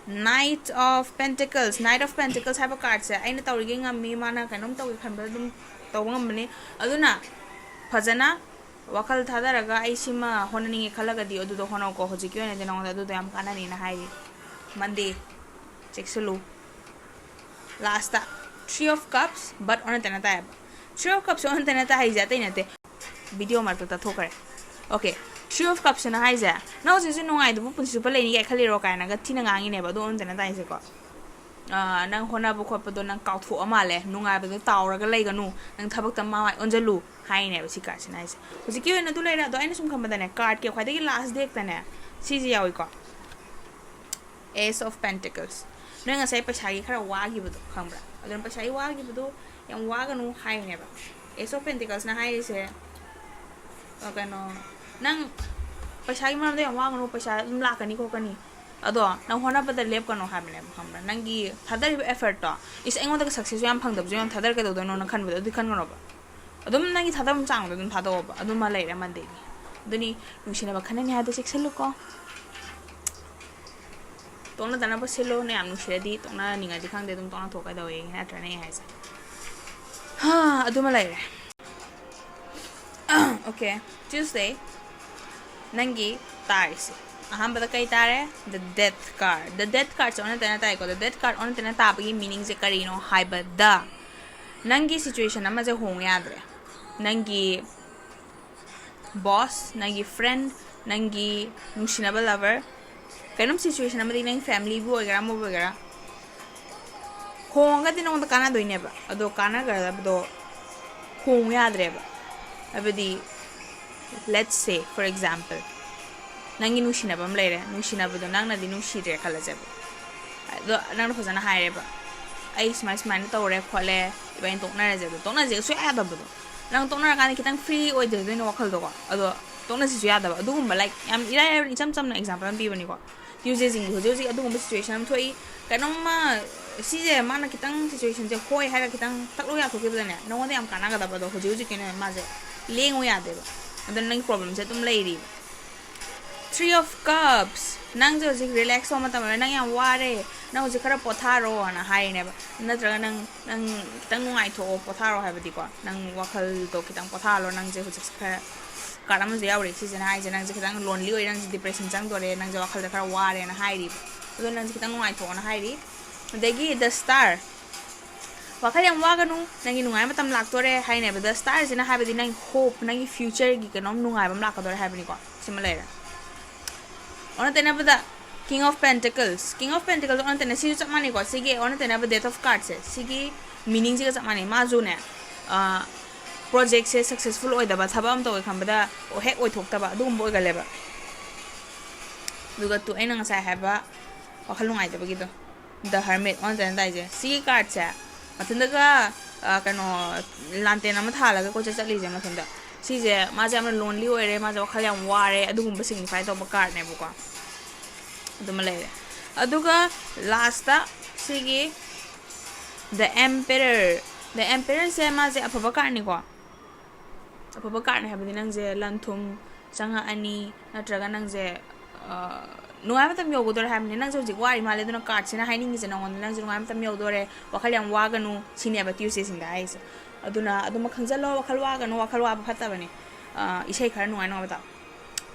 Knight of Pentacles꯫ Knight of Pentacles ꯍꯥꯏꯕ cardꯁꯦ ꯑꯩꯅ ꯇꯧꯔꯤꯒꯩ ꯉꯝꯃꯤ, ꯃꯥꯅ ꯀꯩꯅꯣꯝ ꯇꯧꯒꯦ ꯈꯟꯕꯗ ꯑꯗꯨꯝ ꯇꯧꯕ ꯉꯝꯕꯅꯤ꯫ ꯑꯗꯨꯅ ꯐꯖꯅ ꯋꯥꯈꯜ ꯊꯥꯗꯔꯒ ꯑꯩ ꯁꯤꯃ ꯍꯣꯠꯅꯅꯤꯡꯉꯦ ꯈꯜꯂꯒꯗꯤ ꯑꯗꯨꯗꯣ ꯍꯣꯠꯅꯧꯀꯣ꯫ ꯍꯧꯖꯤꯛꯀꯤ ꯑꯣꯏꯅꯗꯤ ꯅꯉꯣꯟꯗ ꯑꯗꯨꯗꯣ ꯌꯥꯝ ꯀꯥꯟꯅꯅꯤꯅ ꯍꯥꯏꯔꯤ꯫ ꯃꯟꯗꯦ, ꯆꯦꯛꯁꯤꯜꯂꯨ꯫ Lastꯇ Three of Cups, but ꯑꯣꯟꯅ ꯇꯩꯅ ꯇꯥꯏꯌꯦꯕ꯫ Three of Cupsꯁꯦ ꯑꯣꯟꯅ ꯇꯩꯅ ꯇꯥꯏ ꯍꯥꯏꯁꯦ ꯑꯇꯩ ꯅꯠꯇꯦ, video ꯃꯔꯛꯇ ꯇꯠꯊꯣꯛꯈ꯭ꯔꯦ꯫ Okay, Three of Cupsꯤꯅ ꯍꯥꯏꯁꯦ, ꯅꯪ ꯍꯧꯖꯤꯛ ꯍꯧꯖꯤꯛ ꯅꯨꯡꯉꯥꯏꯗꯨꯕꯨ ꯄꯨꯟꯁꯤ ꯆꯨꯞꯄ ꯂꯩꯅꯤ ꯀꯥꯏ ꯈꯜꯂꯤꯔꯣ ꯀꯥꯏꯅꯒ ꯊꯤꯅ ꯉꯥꯡꯉꯤꯅꯦꯕ꯫ ꯑꯗꯨ ꯑꯣꯟꯅ ꯇꯩꯅ ꯇꯥꯏꯁꯦꯀꯣ꯫ ꯑꯥ, ꯅꯪ ꯍꯣꯠꯅꯕ ꯈꯣꯠꯄꯗꯣ ꯅꯪ ꯀꯥꯎꯊꯣꯛꯑ ꯃꯥꯜꯂꯦ, ꯅꯨꯡꯉꯥꯏꯕꯗꯣ ꯇꯥꯎꯔꯒ ꯂꯩꯒꯅꯨ, ꯅꯪ ꯊꯕꯛꯇ ꯃꯥꯏ ꯑꯣꯟꯁꯤꯜꯂꯨ ꯍꯥꯏꯅꯦꯕ ꯁꯤ cardꯁꯤꯅ ꯍꯥꯏꯁꯦ꯫ ꯍꯧꯖꯤꯛꯀꯤ ꯑꯣꯏꯅ ꯑꯗꯨ ꯂꯩꯔꯦ꯫ ꯑꯗꯣ ꯑꯩꯅ ꯁꯨꯝ ꯈꯟꯕꯗꯅꯦ, cardꯀꯤ ꯈ꯭ꯋꯥꯏꯗꯒꯤ last deckꯇꯅꯦ ꯁꯤꯁꯦ ꯌꯥꯎꯏꯀꯣ, Ace of Pentacles꯫ ꯅꯣꯏ ꯉꯁꯥꯏ ꯄꯩꯁꯥꯒꯤ ꯈꯔ ꯋꯥꯈꯤꯕꯗꯣ ꯈꯪꯕ꯭ꯔꯥ? ꯑꯗꯨꯅ ꯄꯩꯁꯥꯒꯤ ꯋꯥꯈꯤꯕꯗꯣ ꯌꯥꯝ ꯋꯥꯒꯅꯨ ꯍꯥꯏꯅꯦꯕ꯫ Ace of Pentaclesꯅ ꯍꯥꯏꯔꯤꯁꯦ, ꯑ, ꯀꯩꯅꯣ, ꯅꯪ ꯄꯩꯁꯥꯒꯤ ꯃꯔꯝꯗ ꯌꯥꯝ ꯋꯥꯒꯅꯨ, ꯄꯩꯁꯥ ꯑꯗꯨꯝ ꯂꯥꯛꯀꯅꯤ ꯈꯣꯠꯀꯅꯤ, ꯑꯗꯣ ꯅꯪ ꯍꯣꯠꯅꯕꯗ ꯂꯦꯞꯀꯅꯣ ꯍꯥꯏꯕꯅꯦꯕ, ꯈꯪꯕ꯭ꯔꯥ? ꯅꯪꯒꯤ ꯊꯥꯗꯔꯤꯕ effortꯇꯣ, ꯏꯁ, ꯑꯩꯉꯣꯟꯗꯒ successꯁꯨ ꯌꯥꯝ ꯐꯪꯗꯕꯁꯨ ꯌꯥꯝ ꯊꯥꯗꯔ ꯀꯩꯗꯧꯗꯣꯏꯅꯣꯅ ꯈꯟꯕꯗꯣ ꯑꯗꯨꯗꯤ ꯈꯟꯒꯅꯣꯕ꯫ ꯑꯗꯨꯝ ꯅꯪꯒꯤ ꯊꯥꯗꯐꯝ ꯆꯥꯡꯗꯣ ꯑꯗꯨꯝ ꯊꯥꯗꯣꯛꯑꯣꯕ꯫ ꯑꯗꯨꯃ ꯂꯩꯔꯦ Mondayꯒꯤ꯫ ꯑꯗꯨꯅꯤ, ꯅꯨꯡꯁꯤꯅꯕ ꯈꯠꯅꯅꯤ ꯍꯥꯏꯗꯣ ꯆꯦꯛꯁꯤꯜꯂꯨꯀꯣ꯫ ꯇꯣꯛꯅ ꯇꯠꯅꯕ ꯁꯤꯜꯂꯣ꯫ ꯅ ꯌꯥꯝ ꯅꯨꯡꯁꯤꯔꯗꯤ, ꯇꯣꯛꯅꯅꯤꯡꯉꯗꯤ ꯈꯪꯗꯦ, ꯑꯗꯨꯝ ꯇꯣꯛꯅ ꯊꯣꯛꯀꯗꯧꯋꯦ, ꯅꯠꯇ꯭ꯔꯅꯦ ꯑꯩ ꯍꯥꯏꯁꯦ? ꯍꯥ, ꯑꯗꯨꯃ ꯂꯩꯔꯦ꯫ Okay, Tuesday, ꯅꯪꯒꯤ ꯇꯥꯔꯤꯁꯦ꯫ ꯑꯍꯥꯟꯕꯗ ꯀꯩ ꯇꯥꯔꯦ? The Death card꯫ The Death cardꯁꯦ ꯑꯣꯟꯅ ꯇꯩꯅ ꯇꯥꯏꯀꯣ꯫ The Death card ꯑꯣꯟꯅ ꯇꯩꯅ ꯇꯥꯕꯒꯤ meaningꯁꯦ ꯀꯔꯤꯅꯣ ꯍꯥꯏꯕꯗ, ꯅꯪꯒꯤ situation ꯑꯃꯁꯦ ꯍꯣꯡꯉꯨ ꯌꯥꯗ꯭ꯔꯦ꯫ ꯅꯪꯒꯤ boss, ꯅꯪꯒꯤ friend, ꯅꯪꯒꯤ ꯅꯨꯡꯁꯤꯅꯕ lover, ꯀꯩꯅꯣꯝ situation ꯑꯃꯗꯤ ꯅꯪ familyꯕꯨ ꯑꯣꯏꯒꯦꯔꯥ, ꯑꯃꯕꯨ ꯑꯣꯏꯒꯦꯔꯥ, ꯍꯣꯡꯉꯒꯗꯤ ꯅꯉꯣꯟꯗ ꯀꯥꯟꯅꯗꯣꯏꯅꯦꯕ꯫ ꯑꯗꯣ ꯀꯥꯟꯅꯒꯗꯕꯗꯣ ꯍꯣꯡꯉꯨ ꯌꯥꯗ꯭ꯔꯦꯕ꯫ ꯍꯥꯏꯕꯗꯤ, let's say, for example, ꯅꯪꯒꯤ ꯅꯨꯡꯁꯤꯅꯕ ꯑꯃ ꯂꯩꯔꯦ, ꯅꯨꯡꯁꯤꯅꯕꯗꯣ ꯅꯪꯅꯗꯤ ꯅꯨꯡꯁꯤꯗ꯭ꯔꯦ ꯈꯜꯂꯁꯦꯕ꯫ ꯑꯗꯣ ꯅꯪꯅ ꯐꯖꯅ ꯍꯥꯏꯔꯦꯕ, "ꯑꯩ ꯁꯨꯃꯥꯏ ꯁꯨꯃꯥꯏꯅ ꯇꯧꯔꯦ ꯈꯣꯠꯂꯦ, ꯏꯕꯥꯅꯤ ꯇꯣꯛꯅꯔꯁꯦ", ꯑꯗꯣ ꯇꯣꯛꯅꯁꯦ ꯁꯨꯡꯌꯥ ꯌꯥꯗꯕꯗꯣ꯫ ꯅꯪ ꯇꯣꯛꯅꯔꯀꯥꯟꯗ ꯈꯤꯇꯪ free ꯑꯣꯏꯗꯣꯏꯅꯦ ꯋꯥꯈꯜꯗꯣꯀꯣ, ꯑꯗꯣ ꯇꯣꯛꯅꯁꯤꯁꯨ ꯌꯥꯗꯕ꯫ ꯑꯗꯨꯒꯨꯝꯕ, like, ꯌꯥꯝ ꯏꯔꯥꯏ ꯂꯥꯏꯕ, ꯏꯆꯝ ꯆꯝꯅ example ꯑꯃ ꯄꯤꯕꯅꯤꯀꯣ꯫ Tuesdayꯁꯤꯡꯒꯤ ꯍꯧꯖꯤꯛ ꯍꯧꯖꯤꯛ ꯑꯗꯨꯒꯨꯝꯕ situation ꯑꯃ ꯊꯣꯛꯏ, ꯀꯩꯅꯣꯝꯃ, ꯁꯤꯁꯦ ꯃꯥꯅ ꯈꯤꯇꯪ situationꯁꯦ ꯍꯣꯏ ꯍꯥꯏꯔꯒ ꯈꯤꯇꯪ ꯇꯛꯂꯧ ꯌꯥꯊꯣꯛꯈꯤꯕꯗꯅꯦ, ꯅꯉꯣꯟꯗ ꯌꯥꯝ ꯀꯥꯟꯅꯒꯗꯕꯗꯣ ꯍꯧꯖꯤꯛ ꯍꯧꯖꯤꯛꯀꯤꯅꯦ ꯃꯥꯁꯦ ꯂꯦꯡꯉꯨ ꯌꯥꯗꯦꯕ꯫ ꯑꯗꯨꯅ ꯅꯪꯒꯤ problemꯁꯦ ꯑꯗꯨꯝ ꯂꯩꯔꯤꯕ꯫ Three of Cups, ꯅꯪꯁꯦ ꯍꯧꯖꯤꯛ relax ꯇꯧꯕ ꯃꯇꯝ ꯑꯣꯏꯔꯦ, ꯅꯪ ꯌꯥꯝ ꯋꯥꯔꯦ, ꯅꯪ ꯍꯧꯖꯤꯛ ꯈꯔ ꯄꯣꯊꯥꯔꯣꯅ ꯍꯥꯏꯔꯤꯅꯦꯕ꯫ ꯅꯠꯇ꯭ꯔꯒ ꯅꯪ, ꯅꯪ ꯈꯤꯇꯪ ꯅꯨꯡꯉꯥꯏꯊꯣꯛꯑꯣ, ꯄꯣꯊꯥꯔꯣ ꯍꯥꯏꯕꯗꯤꯀꯣ, ꯅꯪ ꯋꯥꯈꯜꯗꯣ ꯈꯤꯇꯪ ꯄꯣꯊꯥꯍꯜꯂꯣ꯫ ꯅꯪꯁꯦ ꯍꯧꯖꯤꯛ ꯈꯔ card ꯑꯃꯁꯨ ꯌꯥꯎꯔꯤ, ꯁꯤꯁꯤꯅ ꯍꯥꯏꯁꯦ ꯅꯪꯁꯦ ꯈꯤꯇꯪ lonely ꯑꯣꯏꯔꯦ, ꯅꯪꯁꯦ depression ꯆꯪꯗꯣꯔꯦ, ꯅꯪꯁꯦ ꯋꯥꯈꯜꯗ ꯈꯔ ꯋꯥꯔꯦꯅ ꯍꯥꯏꯔꯤꯕ꯫ ꯑꯗꯣ ꯅꯪꯁꯦ ꯈꯤꯇꯪ ꯅꯨꯡꯉꯥꯏꯊꯣꯛꯑꯣꯅ ꯍꯥꯏꯔꯤ꯫ ꯑꯗꯒꯤ The Star, ꯋꯥꯈꯜ ꯌꯥꯝ ꯋꯥꯒꯅꯨ, ꯅꯪꯒꯤ ꯅꯨꯡꯉꯥꯏꯕ ꯃꯇꯝ ꯂꯥꯛꯇꯣꯔꯦ ꯍꯥꯏꯅꯦꯕ꯫ The Starꯁꯤꯅ ꯍꯥꯏꯕꯗꯤ ꯅꯪ hope, ꯅꯪꯒꯤ futureꯒꯤ ꯀꯩꯅꯣꯝ ꯅꯨꯡꯉꯥꯏꯕ ꯑꯃ ꯂꯥꯛꯀꯗꯣꯔꯦ ꯍꯥꯏꯕꯅꯤꯀꯣ꯫ ꯁꯤꯃ ꯂꯩꯔꯦ꯫ ꯑꯣꯟꯅ ꯇꯩꯅꯕꯗ King of Pentacles, King of Pentacles ꯑꯣꯟꯅ ꯇꯩꯅ, ꯁꯤꯁꯨ ꯆꯞ ꯃꯥꯟꯅꯩꯀꯣ꯫ ꯁꯤꯒꯤ ꯑꯣꯟꯅ ꯇꯩꯅꯕ Death of Cardsꯁꯦ, ꯁꯤꯒꯤ meaningꯁꯤꯒ ꯆꯞ ꯃꯥꯟꯅꯩ꯫ ꯃꯥꯁꯨꯅꯦ, ꯄ꯭ꯔꯣꯖꯦꯛꯁꯦ ꯁꯛꯁꯦꯁꯐꯨꯜ ꯑꯣꯏꯗꯕ, ꯊꯕꯛ ꯑꯃ ꯇꯧꯒꯦ ꯈꯟꯕꯗ ꯍꯦꯛ ꯑꯣꯏꯊꯣꯛꯇꯕ ꯑꯗꯨꯒꯨꯝꯕ ꯑꯣꯏꯒꯜꯂꯦꯕ꯫ ꯑꯗꯨꯒ ꯇꯨ, ꯑꯩꯅ ꯉꯁꯥꯏ ꯍꯥꯏꯕ ꯋꯥꯈꯜ ꯅꯨꯡꯉꯥꯏꯇꯕꯒꯤꯗꯣ, The Hermit ꯑꯣꯟꯅ ꯇꯩꯅ ꯇꯥꯏꯁꯦ꯫ ꯁꯤꯒꯤ cardꯁꯦ ꯃꯊꯟꯇꯒ, ꯑ, ꯀꯩꯅꯣ, ꯂꯥꯟꯇꯦꯟ ꯑꯃ ꯊꯥꯜꯂꯒ ꯀꯣꯏꯆꯠ ꯆꯠꯂꯤꯁꯦ ꯃꯊꯟꯇ꯫ ꯁꯤꯁꯦ ꯃꯥꯁꯦ ꯌꯥꯝꯅ lonely ꯑꯣꯏꯔꯦ, ꯃꯥꯁꯦ ꯋꯥꯈꯜ ꯌꯥꯝ ꯋꯥꯔꯦ, ꯑꯗꯨꯒꯨꯝꯕ signify ꯇꯧꯕ cardꯅꯦꯕꯀꯣ꯫ ꯑꯗꯨꯃ ꯂꯩꯔꯦ꯫ ꯑꯗꯨꯒ lastꯇ ꯁꯤꯒꯤ The Emperor, The Emperorꯁꯦ ꯃꯥꯁꯦ ꯑꯐꯕ cardꯅꯤꯀꯣ꯫ ꯑꯐꯕ cardꯅꯦ ꯍꯥꯏꯕꯗꯤ ꯅꯪꯁꯦ ꯂꯟ ꯊꯨꯝ ꯆꯪꯉꯛꯑꯅꯤ, ꯅꯠꯇ꯭ꯔꯒ ꯅꯪꯁꯦ, ꯑ, ꯅꯨꯡꯉꯥꯏꯕ ꯃꯇꯝ ꯌꯧꯒꯗꯧꯔꯦ ꯍꯥꯏꯕꯅꯤ꯫ ꯅꯪꯁꯦ ꯍꯧꯖꯤꯛ ꯋꯥꯔꯤ ꯃꯥꯜꯂꯦ, ꯑꯗꯨꯅ cardꯁꯤꯅ ꯍꯥꯏꯅꯤꯡꯉꯤꯁꯦ ꯅꯉꯣꯟꯗ ꯅꯪꯁꯦ ꯅꯨꯡꯉꯥꯏꯕ ꯃꯇꯝ ꯌꯧꯗꯣꯔꯦ, ꯋꯥꯈꯜ ꯌꯥꯝ ꯋꯥꯒꯅꯨ ꯁꯤꯅꯦꯕ Tuesdayꯁꯤꯡꯗ ꯍꯥꯏꯔꯤꯁꯦ꯫ ꯑꯗꯨꯅ ꯑꯗꯨꯃ ꯈꯪꯖꯜꯂꯣ, ꯋꯥꯈꯜ ꯋꯥꯒꯅꯨ, ꯋꯥꯈꯜ ꯋꯥꯕ ꯐꯠꯇꯕꯅꯤ꯫ ꯑ, ꯏꯁꯩ ꯈꯔ ꯅꯨꯡꯉꯥꯏ ꯅꯨꯡꯉꯥꯏꯕ ꯇꯥꯎ꯫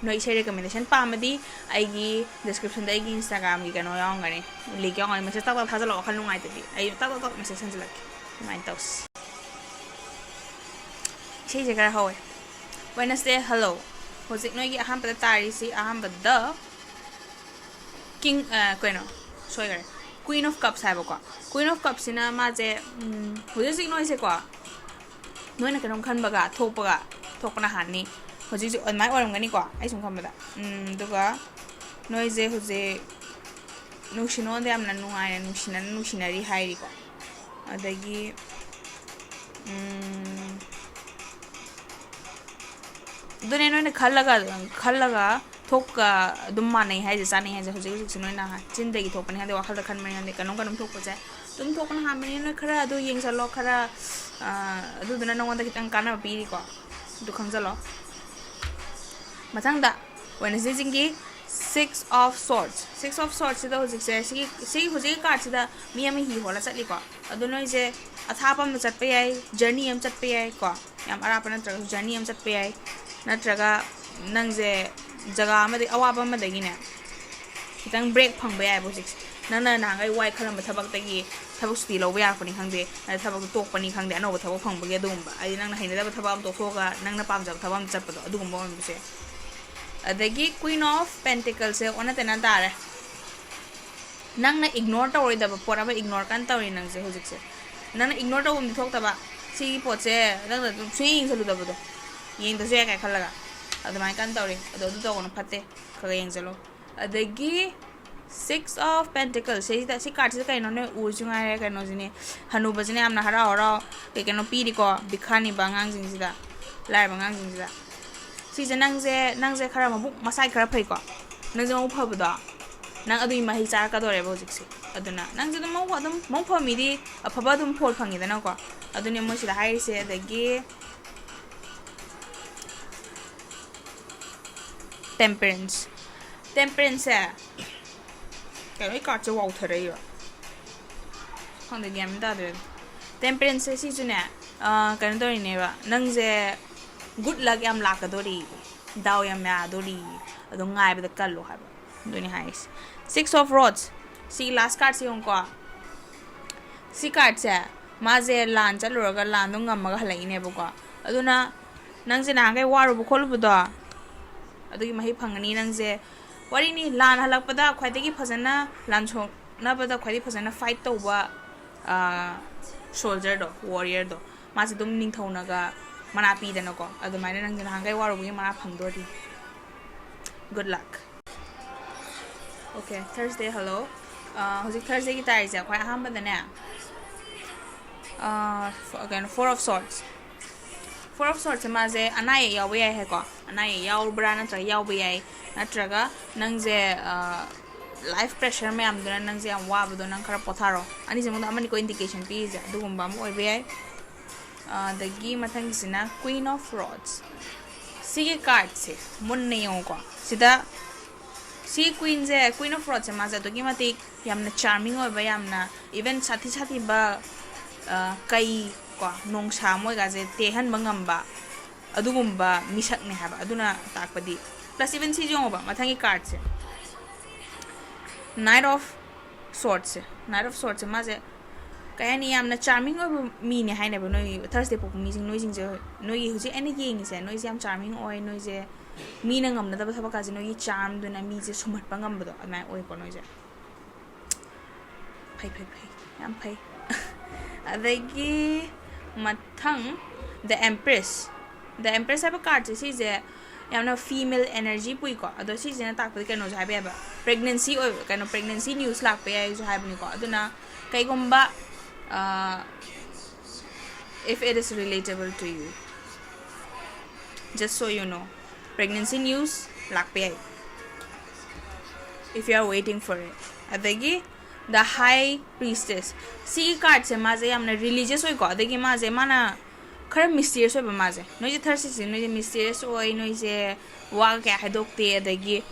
ꯅꯣꯏ ꯏꯁꯩ recommendation ꯄꯥꯝꯃꯗꯤ ꯑꯩꯒꯤ descriptionꯗ ꯑꯩꯒꯤ Instagramꯒꯤ ꯀꯩꯅꯣ ꯌꯥꯎꯔꯝꯒꯅꯤ, link ꯌꯥꯎꯔꯝꯒꯅꯤ꯫ Message ꯇꯥꯛ ꯇꯥꯛ ꯊꯥꯖꯜꯂꯛꯑꯣ, ꯋꯥꯈꯜ ꯅꯨꯡꯉꯥꯏꯇꯗꯤ ꯑꯩ ꯇꯥꯛ ꯇꯥꯛ ꯇꯥꯛ message ꯍꯟꯖꯤꯜꯂꯛꯀꯦ꯫ ꯑꯗꯨꯃꯥꯏꯅ ꯇꯧꯁꯤ꯫ ꯏꯁꯩꯁꯦ ꯈꯔ ꯍꯧꯋꯦ꯫ Wednesday, hello꯫ ꯍꯧꯖꯤꯛ ꯅꯣꯏꯒꯤ ꯑꯍꯥꯟꯕꯗ ꯇꯥꯔꯤꯁꯤ, ꯑꯍꯥꯟꯕꯗ King, ꯑ, ꯀꯩꯅꯣ, ꯁꯣꯏꯈꯔꯦ, Queen of Cups ꯍꯥꯏꯕꯀꯣ꯫ Queen of Cupꯁꯤꯅ ꯃꯥꯁꯦ, ꯎꯝ, ꯍꯧꯖꯤꯛ ꯍꯧꯖꯤꯛ ꯅꯣꯏꯁꯦꯀꯣ, ꯅꯣꯏꯅ ꯀꯩꯅꯣꯝ ꯈꯟꯕꯒ ꯊꯣꯛꯄꯒ, ꯊꯣꯛꯄꯅ ꯍꯥꯟꯅꯤ꯫ ꯍꯧꯖꯤꯛ ꯍꯧꯖꯤꯛ ꯑꯗꯨꯃꯥꯏꯅ ꯑꯣꯏꯔꯝꯒꯅꯤꯀꯣ, ꯑꯩ ꯁꯨꯝ ꯈꯟꯕꯗ꯫ ꯎꯝ, ꯑꯗꯨꯒ ꯅꯣꯏꯁꯦ ꯍꯧꯖꯤꯛ ꯅꯨꯡꯁꯤꯅꯣꯗ ꯌꯥꯝꯅ ꯅꯨꯡꯉꯥꯏꯅ ꯅꯨꯡꯁꯤꯅꯅ ꯅꯨꯡꯁꯤꯅꯔꯤ ꯍꯥꯏꯔꯤꯀꯣ꯫ ꯑꯗꯒꯤ, ꯎꯝ, ꯑꯗꯨꯅꯦ ꯅꯣꯏꯅ ꯈꯜꯂꯒ, ꯈꯜꯂꯒ ꯊꯣꯛꯀ ꯑꯗꯨꯝ ꯃꯥꯟꯅꯩ ꯍꯥꯏꯁꯦ, ꯆꯥꯅꯩ ꯍꯥꯏꯁꯦ꯫ ꯍꯧꯖꯤꯛ ꯍꯧꯖꯤꯛꯁꯦ ꯅꯣꯏꯅ ꯆꯤꯟꯗꯒꯤ ꯊꯣꯛꯄꯅꯤ ꯈꯪꯗꯦ, ꯋꯥꯈꯜꯗ ꯈꯟꯕꯅꯤ ꯈꯪꯗꯦ, ꯀꯩꯅꯣꯝ ꯀꯩꯅꯣꯝ ꯊꯣꯛꯄꯁꯦ ꯑꯗꯨꯝ ꯊꯣꯛꯄꯅ ꯍꯥꯟꯕꯅꯤ꯫ ꯅꯣꯏ ꯈꯔ ꯑꯗꯨ ꯌꯦꯡꯁꯜꯂꯣ, ꯈꯔ, ꯑ, ꯑꯗꯨꯗꯨꯅ ꯅꯉꯣꯟꯗ ꯈꯤꯇꯪ ꯀꯥꯟꯅꯕ ꯄꯤꯔꯤꯀꯣ, ꯑꯗꯨ ꯈꯪꯖꯜꯂꯣ꯫ ꯃꯊꯪꯗ Wednesdayꯁꯤꯡꯒꯤ Six of Swords, Six of Swordsꯁꯤꯗ ꯍꯧꯖꯤꯛꯁꯦ ꯁꯤꯒꯤ, ꯁꯤꯒꯤ ꯍꯧꯖꯤꯛꯀꯤ cardꯁꯤꯗ ꯃꯤ ꯑꯃ ꯍꯤ ꯍꯣꯜꯂ ꯆꯠꯂꯤꯀꯣ꯫ ꯑꯗꯣ ꯅꯣꯏꯁꯦ ꯑꯊꯥꯞꯄ ꯑꯃꯗ ꯆꯠꯄ ꯌꯥꯏ, journey ꯑꯃ ꯆꯠꯄ ꯌꯥꯏꯀꯣ, ꯌꯥꯝ ꯑꯔꯥꯞꯄ ꯅꯠꯇ꯭ꯔꯒꯁꯨ journey ꯑꯃ ꯆꯠꯄ ꯌꯥꯏ, ꯅꯠꯇ꯭ꯔꯒ ꯅꯪꯁꯦ ꯖꯒꯥ ꯑꯃꯗꯒꯤ, ꯑꯋꯥꯕ ꯑꯃꯗꯒꯤꯅꯦ ꯈꯤꯇꯪ break ꯐꯪꯕ ꯌꯥꯏꯕ ꯍꯧꯖꯤꯛꯁꯦ꯫ ꯅꯪꯅ ꯅꯍꯥꯟꯈꯩ ꯋꯥꯏ ꯈꯜꯂꯝꯕ ꯊꯕꯛꯇꯒꯤ ꯊꯕꯛ ꯁꯨꯇꯤ ꯂꯧꯕ ꯌꯥꯔꯛꯄꯅꯤ ꯈꯪꯗꯦ, ꯅꯠꯇ꯭ꯔꯒ ꯊꯕꯛꯇꯣ ꯇꯣꯛꯄꯅꯤ ꯈꯪꯗꯦ, ꯑꯅꯧꯕ ꯊꯕꯛ ꯐꯪꯕꯒꯤ ꯑꯗꯨꯒꯨꯝꯕ, ꯍꯥꯏꯗꯤ ꯅꯪꯅ ꯍꯩꯅꯗꯕ ꯊꯕꯛ ꯑꯃ ꯇꯣꯛꯊꯣꯛꯑꯒ ꯅꯪꯅ ꯄꯥꯝꯖꯕ ꯊꯕꯛ ꯑꯃ ꯆꯠꯄꯗꯣ, ꯑꯗꯨꯒꯨꯝꯕ ꯑꯣꯏꯔꯝꯕꯁꯨ ꯌꯥꯏ꯫ ꯑꯗꯒꯤ Queen of Pentacles ꯁꯦ ꯑꯣꯟꯅ ꯇꯩꯅ ꯇꯥꯔꯦ꯫ ꯅꯪꯅ ꯏꯒꯅꯣꯔ ꯇꯧꯔꯣꯏꯗꯕ ꯄꯣꯠ ꯑꯃ ꯏꯒꯅꯣꯔ ꯀꯟꯅ ꯇꯧꯔꯤ ꯅꯪꯁꯦ ꯍꯧꯖꯤꯛꯁꯦ꯫ ꯅꯪꯅ ꯏꯒꯅꯣꯔ ꯇꯧꯐꯝꯗꯤ ꯊꯣꯛꯇꯕ, ꯁꯤꯒꯤ ꯄꯣꯠꯁꯦ ꯅꯪꯅ ꯑꯗꯨꯝ ꯁꯨꯡꯌꯦꯡ ꯌꯦꯡꯁꯜꯂꯨꯗꯕꯗꯣ, ꯌꯦꯡꯗꯁꯨ ꯌꯥꯏ ꯀꯥꯏ ꯈꯜꯂꯒ ꯑꯗꯨꯃꯥꯏꯅ ꯀꯟꯅ ꯇꯧꯔꯤ꯫ ꯑꯗꯣ ꯑꯗꯨ ꯇꯧꯒꯅꯨ, ꯐꯠꯇꯦ, ꯈꯔ ꯈꯔ ꯌꯦꯡꯁꯜꯂꯣ꯫ ꯑꯗꯒꯤ Six of Pentacles ꯁꯤꯗ, ꯁꯤ ꯀꯥꯔꯠꯁꯤꯗ ꯀꯩꯅꯣ ꯅꯣꯏ ꯎꯔꯤꯁꯤ ꯉꯥꯏꯔꯦ, ꯀꯩꯅꯣꯁꯤꯅꯦ, ꯍꯅꯨꯕꯁꯤꯅ ꯌꯥꯝꯅ ꯍꯔꯥꯎ ꯍꯔꯥꯎ ꯀꯩ ꯀꯩꯅꯣ ꯄꯤꯔꯤꯀꯣ, ꯕꯤꯈꯥꯅꯤꯕ ꯑꯉꯥꯡꯁꯤꯡꯁꯤꯗ, ꯂꯥꯏꯔꯕ ꯑꯉꯥꯡꯁꯤꯡꯁꯤꯗ꯫ ꯁꯤꯁꯦ ꯅꯪꯁꯦ, ꯅꯪꯁꯦ ꯈꯔ ꯃꯕꯨꯛ ꯃꯁꯥꯏ ꯈꯔ ꯐꯩꯀꯣ, ꯅꯪꯁꯦ ꯃꯕꯨꯛ ꯐꯕꯗꯣ, ꯅꯪ ꯑꯗꯨꯒꯤ ꯃꯍꯩ ꯆꯥꯔꯛꯀꯗꯧꯔꯦꯕ ꯍꯧꯖꯤꯛꯁꯦ꯫ ꯑꯗꯨꯅ ꯅꯪꯁꯦ ꯑꯗꯨꯝ ꯃꯕꯨꯛ ꯑꯗꯨꯝ, ꯃꯕꯨꯛ ꯐꯕ ꯃꯤꯗꯤ ꯑꯐꯕ ꯑꯗꯨꯝ ꯐꯣꯜ ꯐꯪꯉꯤꯗꯅꯀꯣ꯫ ꯑꯗꯨꯅꯦ ꯃꯣꯏꯁꯤꯗ ꯍꯥꯏꯔꯤꯁꯦ꯫ ꯑꯗꯒꯤ Temperance, Temperance ꯁꯦ ꯀꯩꯅꯣ, ꯑꯩ ꯀꯥꯔꯠꯁꯦ ꯋꯥꯎꯊꯔꯛꯏꯔꯣ ꯈꯪꯗꯦ, ꯒ꯭ꯌꯥꯟ ꯃꯦꯟ ꯇꯥꯗ꯭ꯔꯦ꯫ Temperance ꯁꯦ ꯁꯤꯁꯨꯅꯦ, ꯑꯥ, ꯀꯩꯅꯣ ꯇꯧꯔꯤꯅꯦꯕ, ꯅꯪꯁꯦ ꯒꯨꯗ ꯂꯛ ꯌꯥꯝ ꯂꯥꯛꯀꯗꯣꯔꯤ, ꯗꯥꯎ ꯌꯥꯝ ꯌꯥꯗꯣꯔꯤ, ꯑꯗꯣ ꯉꯥꯏꯕꯗ ꯀꯜꯂꯣ ꯍꯥꯏꯕ, ꯑꯗꯨꯅꯤ ꯍꯥꯏꯔꯤꯁꯦ꯫ Six of Rods, ꯁꯤꯒꯤ ꯂꯥꯁ ꯀꯥꯔꯠꯁꯦ ꯌꯦꯡꯉꯨꯀꯣ꯫ ꯁꯤ ꯀꯥꯔꯠꯁꯦ, ꯃꯥꯁꯦ ꯂꯥꯟ ꯆꯠꯂꯨꯔꯒ ꯂꯥꯟꯗꯣ ꯉꯝꯃꯒ ꯍꯜꯂꯛꯏꯅꯦꯕꯀꯣ꯫ ꯑꯗꯨꯅ ꯅꯪꯁꯦ ꯅꯍꯥꯟꯈꯩ ꯋꯥꯔꯨꯕ ꯈꯣꯠꯂꯨꯕꯗꯣ, ꯑꯗꯨꯒꯤ ꯃꯍꯩ ꯐꯪꯒꯅꯤ꯫ ꯅꯪꯁꯦ, ꯋꯥꯔꯤꯅꯤ, ꯂꯥꯟ ꯍꯜꯂꯛꯄꯗ ꯈ꯭ꯋꯥꯏꯗꯒꯤ ꯐꯖꯅ, ꯂꯥꯟ ꯁꯣꯛꯅꯕꯗ ꯈ꯭ꯋꯥꯏꯗꯒꯤ ꯐꯖꯅ ꯐꯥꯏꯠ ꯇꯧꯕ, ꯑꯥ, ꯁꯣꯜꯖꯔꯗꯣ, ꯋꯥꯔꯤꯌꯔꯗꯣ, ꯃꯥꯁꯦ ꯑꯗꯨꯝ ꯅꯤꯡꯊꯧꯅꯒ ꯃꯅꯥ ꯄꯤꯗꯅꯀꯣ, ꯑꯗꯨꯃꯥꯏꯅ ꯅꯪꯁꯦ ꯅꯍꯥꯟꯈꯩ ꯋꯥꯔꯨꯕꯒꯤ ꯃꯅꯥ ꯐꯪꯗꯣꯔꯤ꯫ Good luck. Okay, Thursday, hello. ꯑꯥ, ꯍꯧꯖꯤꯛ Thursday ꯒꯤ ꯇꯥꯔꯤꯛꯁꯦ, ꯈ꯭ꯋꯥꯏ ꯑꯍꯥꯟꯕꯗꯅꯦ, ꯑꯥ, ꯐ-, ꯀꯩꯅꯣ, Four of Swords. Four of Swords ꯁꯦ ꯃꯥꯁꯦ ꯑꯅꯥ ꯑꯌꯦꯛ ꯌꯥꯎꯕ ꯌꯥꯏ ꯍꯥꯏꯀꯣ, ꯑꯅꯥ ꯑꯌꯦꯛ ꯌꯥꯎꯕ꯭ꯔꯥ ꯅꯠꯇ꯭ꯔꯒ ꯌꯥꯎꯕ ꯌꯥꯏ, ꯅꯠꯇ꯭ꯔꯒ ꯅꯪꯁꯦ, ꯑꯥ, ꯂꯥꯏꯐ ꯄ꯭ꯔꯦꯁꯔ ꯃꯌꯥꯝꯗꯨꯅ ꯅꯪꯁꯦ ꯌꯥꯝ ꯋꯥꯕꯗꯣ, ꯅꯪ ꯈꯔ ꯄꯣꯊꯥꯔꯣ꯫ ꯑꯅꯤꯁꯤꯃꯛꯇ ꯑꯃꯅꯤꯀꯣ ꯏꯟꯗꯤꯀꯦꯁꯟ ꯄꯤꯔꯤꯁꯦ, ꯑꯗꯨꯒꯨꯝꯕ ꯑꯃ ꯑꯣꯏꯕ ꯌꯥꯏ꯫ ꯑꯥ, ꯑꯗꯒꯤ ꯃꯊꯪꯒꯤꯁꯤꯅ Queen of Rods꯫ ꯁꯤꯒꯤ ꯀꯥꯔꯠꯁꯦ ꯃꯨꯟꯅ ꯌꯦꯡꯉꯨꯀꯣ꯫ ꯁꯤꯗ ꯁꯤ ꯀ꯭ꯋꯤꯟꯁꯦ, Queen of Rods ꯁꯦ, ꯃꯥꯁꯦ ꯑꯗꯨꯛꯀꯤ ꯃꯇꯤꯛ ꯌꯥꯝꯅ ꯆꯥꯔꯃꯤꯡ ꯑꯣꯏꯕ, ꯌꯥꯝꯅ ꯏꯚꯟ ꯁꯥꯊꯤ ꯁꯥꯊꯤꯕ, ꯑ, ꯀꯩ ꯀꯣ, ꯅꯣꯡꯁꯥ ꯃꯣꯏꯒꯥꯁꯦ ꯇꯦꯛꯍꯟꯕ ꯉꯝꯕ ꯑꯗꯨꯒꯨꯝꯕ ꯃꯤꯁꯛꯅꯦ ꯍꯥꯏꯕ꯫ ꯑꯗꯨꯅ ꯇꯥꯛꯄꯗꯤ, ꯄ꯭ꯂꯁ ꯏꯚꯟ ꯁꯤ ꯌꯦꯡꯉꯣꯕ, ꯃꯊꯪꯒꯤ ꯀꯥꯔꯠꯁꯦ, Knight of Swords say, Knight of Swords ꯁꯦ, ꯃꯥꯁꯦ ꯀꯩ ꯍꯥꯏꯅꯤ, ꯌꯥꯝꯅ ꯆꯥꯔꯃꯤꯡ ꯑꯣꯏꯕ ꯃꯤꯅꯦ ꯍꯥꯏꯅꯦꯕ꯫ ꯅꯣꯏ ꯊꯔꯁꯗꯦ ꯄꯣꯛꯄ ꯃꯤꯁꯤꯡ, ꯅꯣꯏꯁꯤꯡꯁꯦ, ꯅꯣꯏꯒꯤ ꯍꯧꯖꯤꯛ ꯑꯩꯅ ꯌꯦꯡꯉꯤꯁꯦ, ꯅꯣꯏꯁꯦ ꯌꯥꯝ ꯆꯥꯔꯃꯤꯡ ꯑꯣꯏ, ꯅꯣꯏꯁꯦ ꯃꯤꯅ ꯉꯝꯅꯗꯕ ꯊꯕꯛꯀꯥꯁꯦ ꯅꯣꯏꯒꯤ ꯆꯥꯔꯝꯗꯨꯅ ꯃꯤꯁꯦ ꯁꯨꯝꯍꯠꯄ ꯉꯝꯕꯗꯣ ꯑꯗꯨꯃꯥꯏꯅ ꯑꯣꯏꯀꯣ ꯅꯣꯏꯁꯦ꯫ ꯐꯩ ꯐꯩ ꯐꯩ, ꯌꯥꯝ ꯐꯩ꯫ ꯑꯗꯒꯤ ꯃꯊꯪ, ꯗ ꯑꯦꯝꯄ꯭ꯔꯦꯁ꯫ ꯗ ꯑꯦꯝꯄ꯭ꯔꯦꯁ ꯍꯥꯏꯕ ꯀꯥꯔꯠꯁꯦ, ꯁꯤꯁꯦ ꯌꯥꯝꯅ ꯐꯤꯃꯦꯜ ꯑꯦꯅꯔꯖꯤ ꯄꯨꯏꯀꯣ꯫ ꯑꯗꯣ ꯁꯤꯁꯤꯅ ꯇꯥꯛꯄꯗꯤ ꯀꯩꯅꯣꯁꯨ ꯍꯥꯏꯕ ꯌꯥꯏꯕ, ꯄ꯭ꯔꯦꯒꯅꯦꯟꯁꯤ ꯑꯣꯏꯕ, ꯀꯩꯅꯣ, ꯄ꯭ꯔꯦꯒꯅꯦꯟꯁꯤ ꯅ꯭ꯌꯨꯁ ꯂꯥꯛꯄ ꯌꯥꯏꯁꯨ ꯍꯥꯏꯕꯅꯤꯀꯣ꯫ ꯑꯗꯨꯅ ꯀꯩꯒꯨꯝꯕ, if it is relatable to you, just so you know, pregnancy news ꯂꯥꯛꯄ ꯌꯥꯏ, if you are waiting for it꯫ ꯑꯗꯒꯤ ꯗ ꯍꯥꯏ ꯄ꯭ꯔꯤꯁꯇꯦꯁ, ꯁꯤꯒꯤ ꯀꯥꯔꯠꯁꯦ ꯃꯥꯁꯦ ꯌꯥꯝꯅ ꯔꯤꯂꯤꯖꯤꯌꯁ ꯑꯣꯏꯀꯣ꯫ ꯑꯗꯒꯤ ꯃꯥꯁꯦ, ꯃꯥꯅ ꯈꯔ ꯃꯤꯁꯇꯤꯔꯤꯌꯁ ꯑꯣꯏꯕ ꯃꯥꯁꯦ꯫ ꯅꯣꯏꯁꯦ ꯊꯥꯔꯁꯤꯁꯦ ꯅꯣꯏꯁꯦ ꯃꯤꯁꯇꯤꯔꯤꯌꯁ ꯑꯣꯏ, ꯅꯣꯏꯁꯦ ꯋꯥꯒ ꯀꯌꯥ ꯍꯥꯏꯗꯣꯛꯇꯦ, ꯑꯗꯒꯤ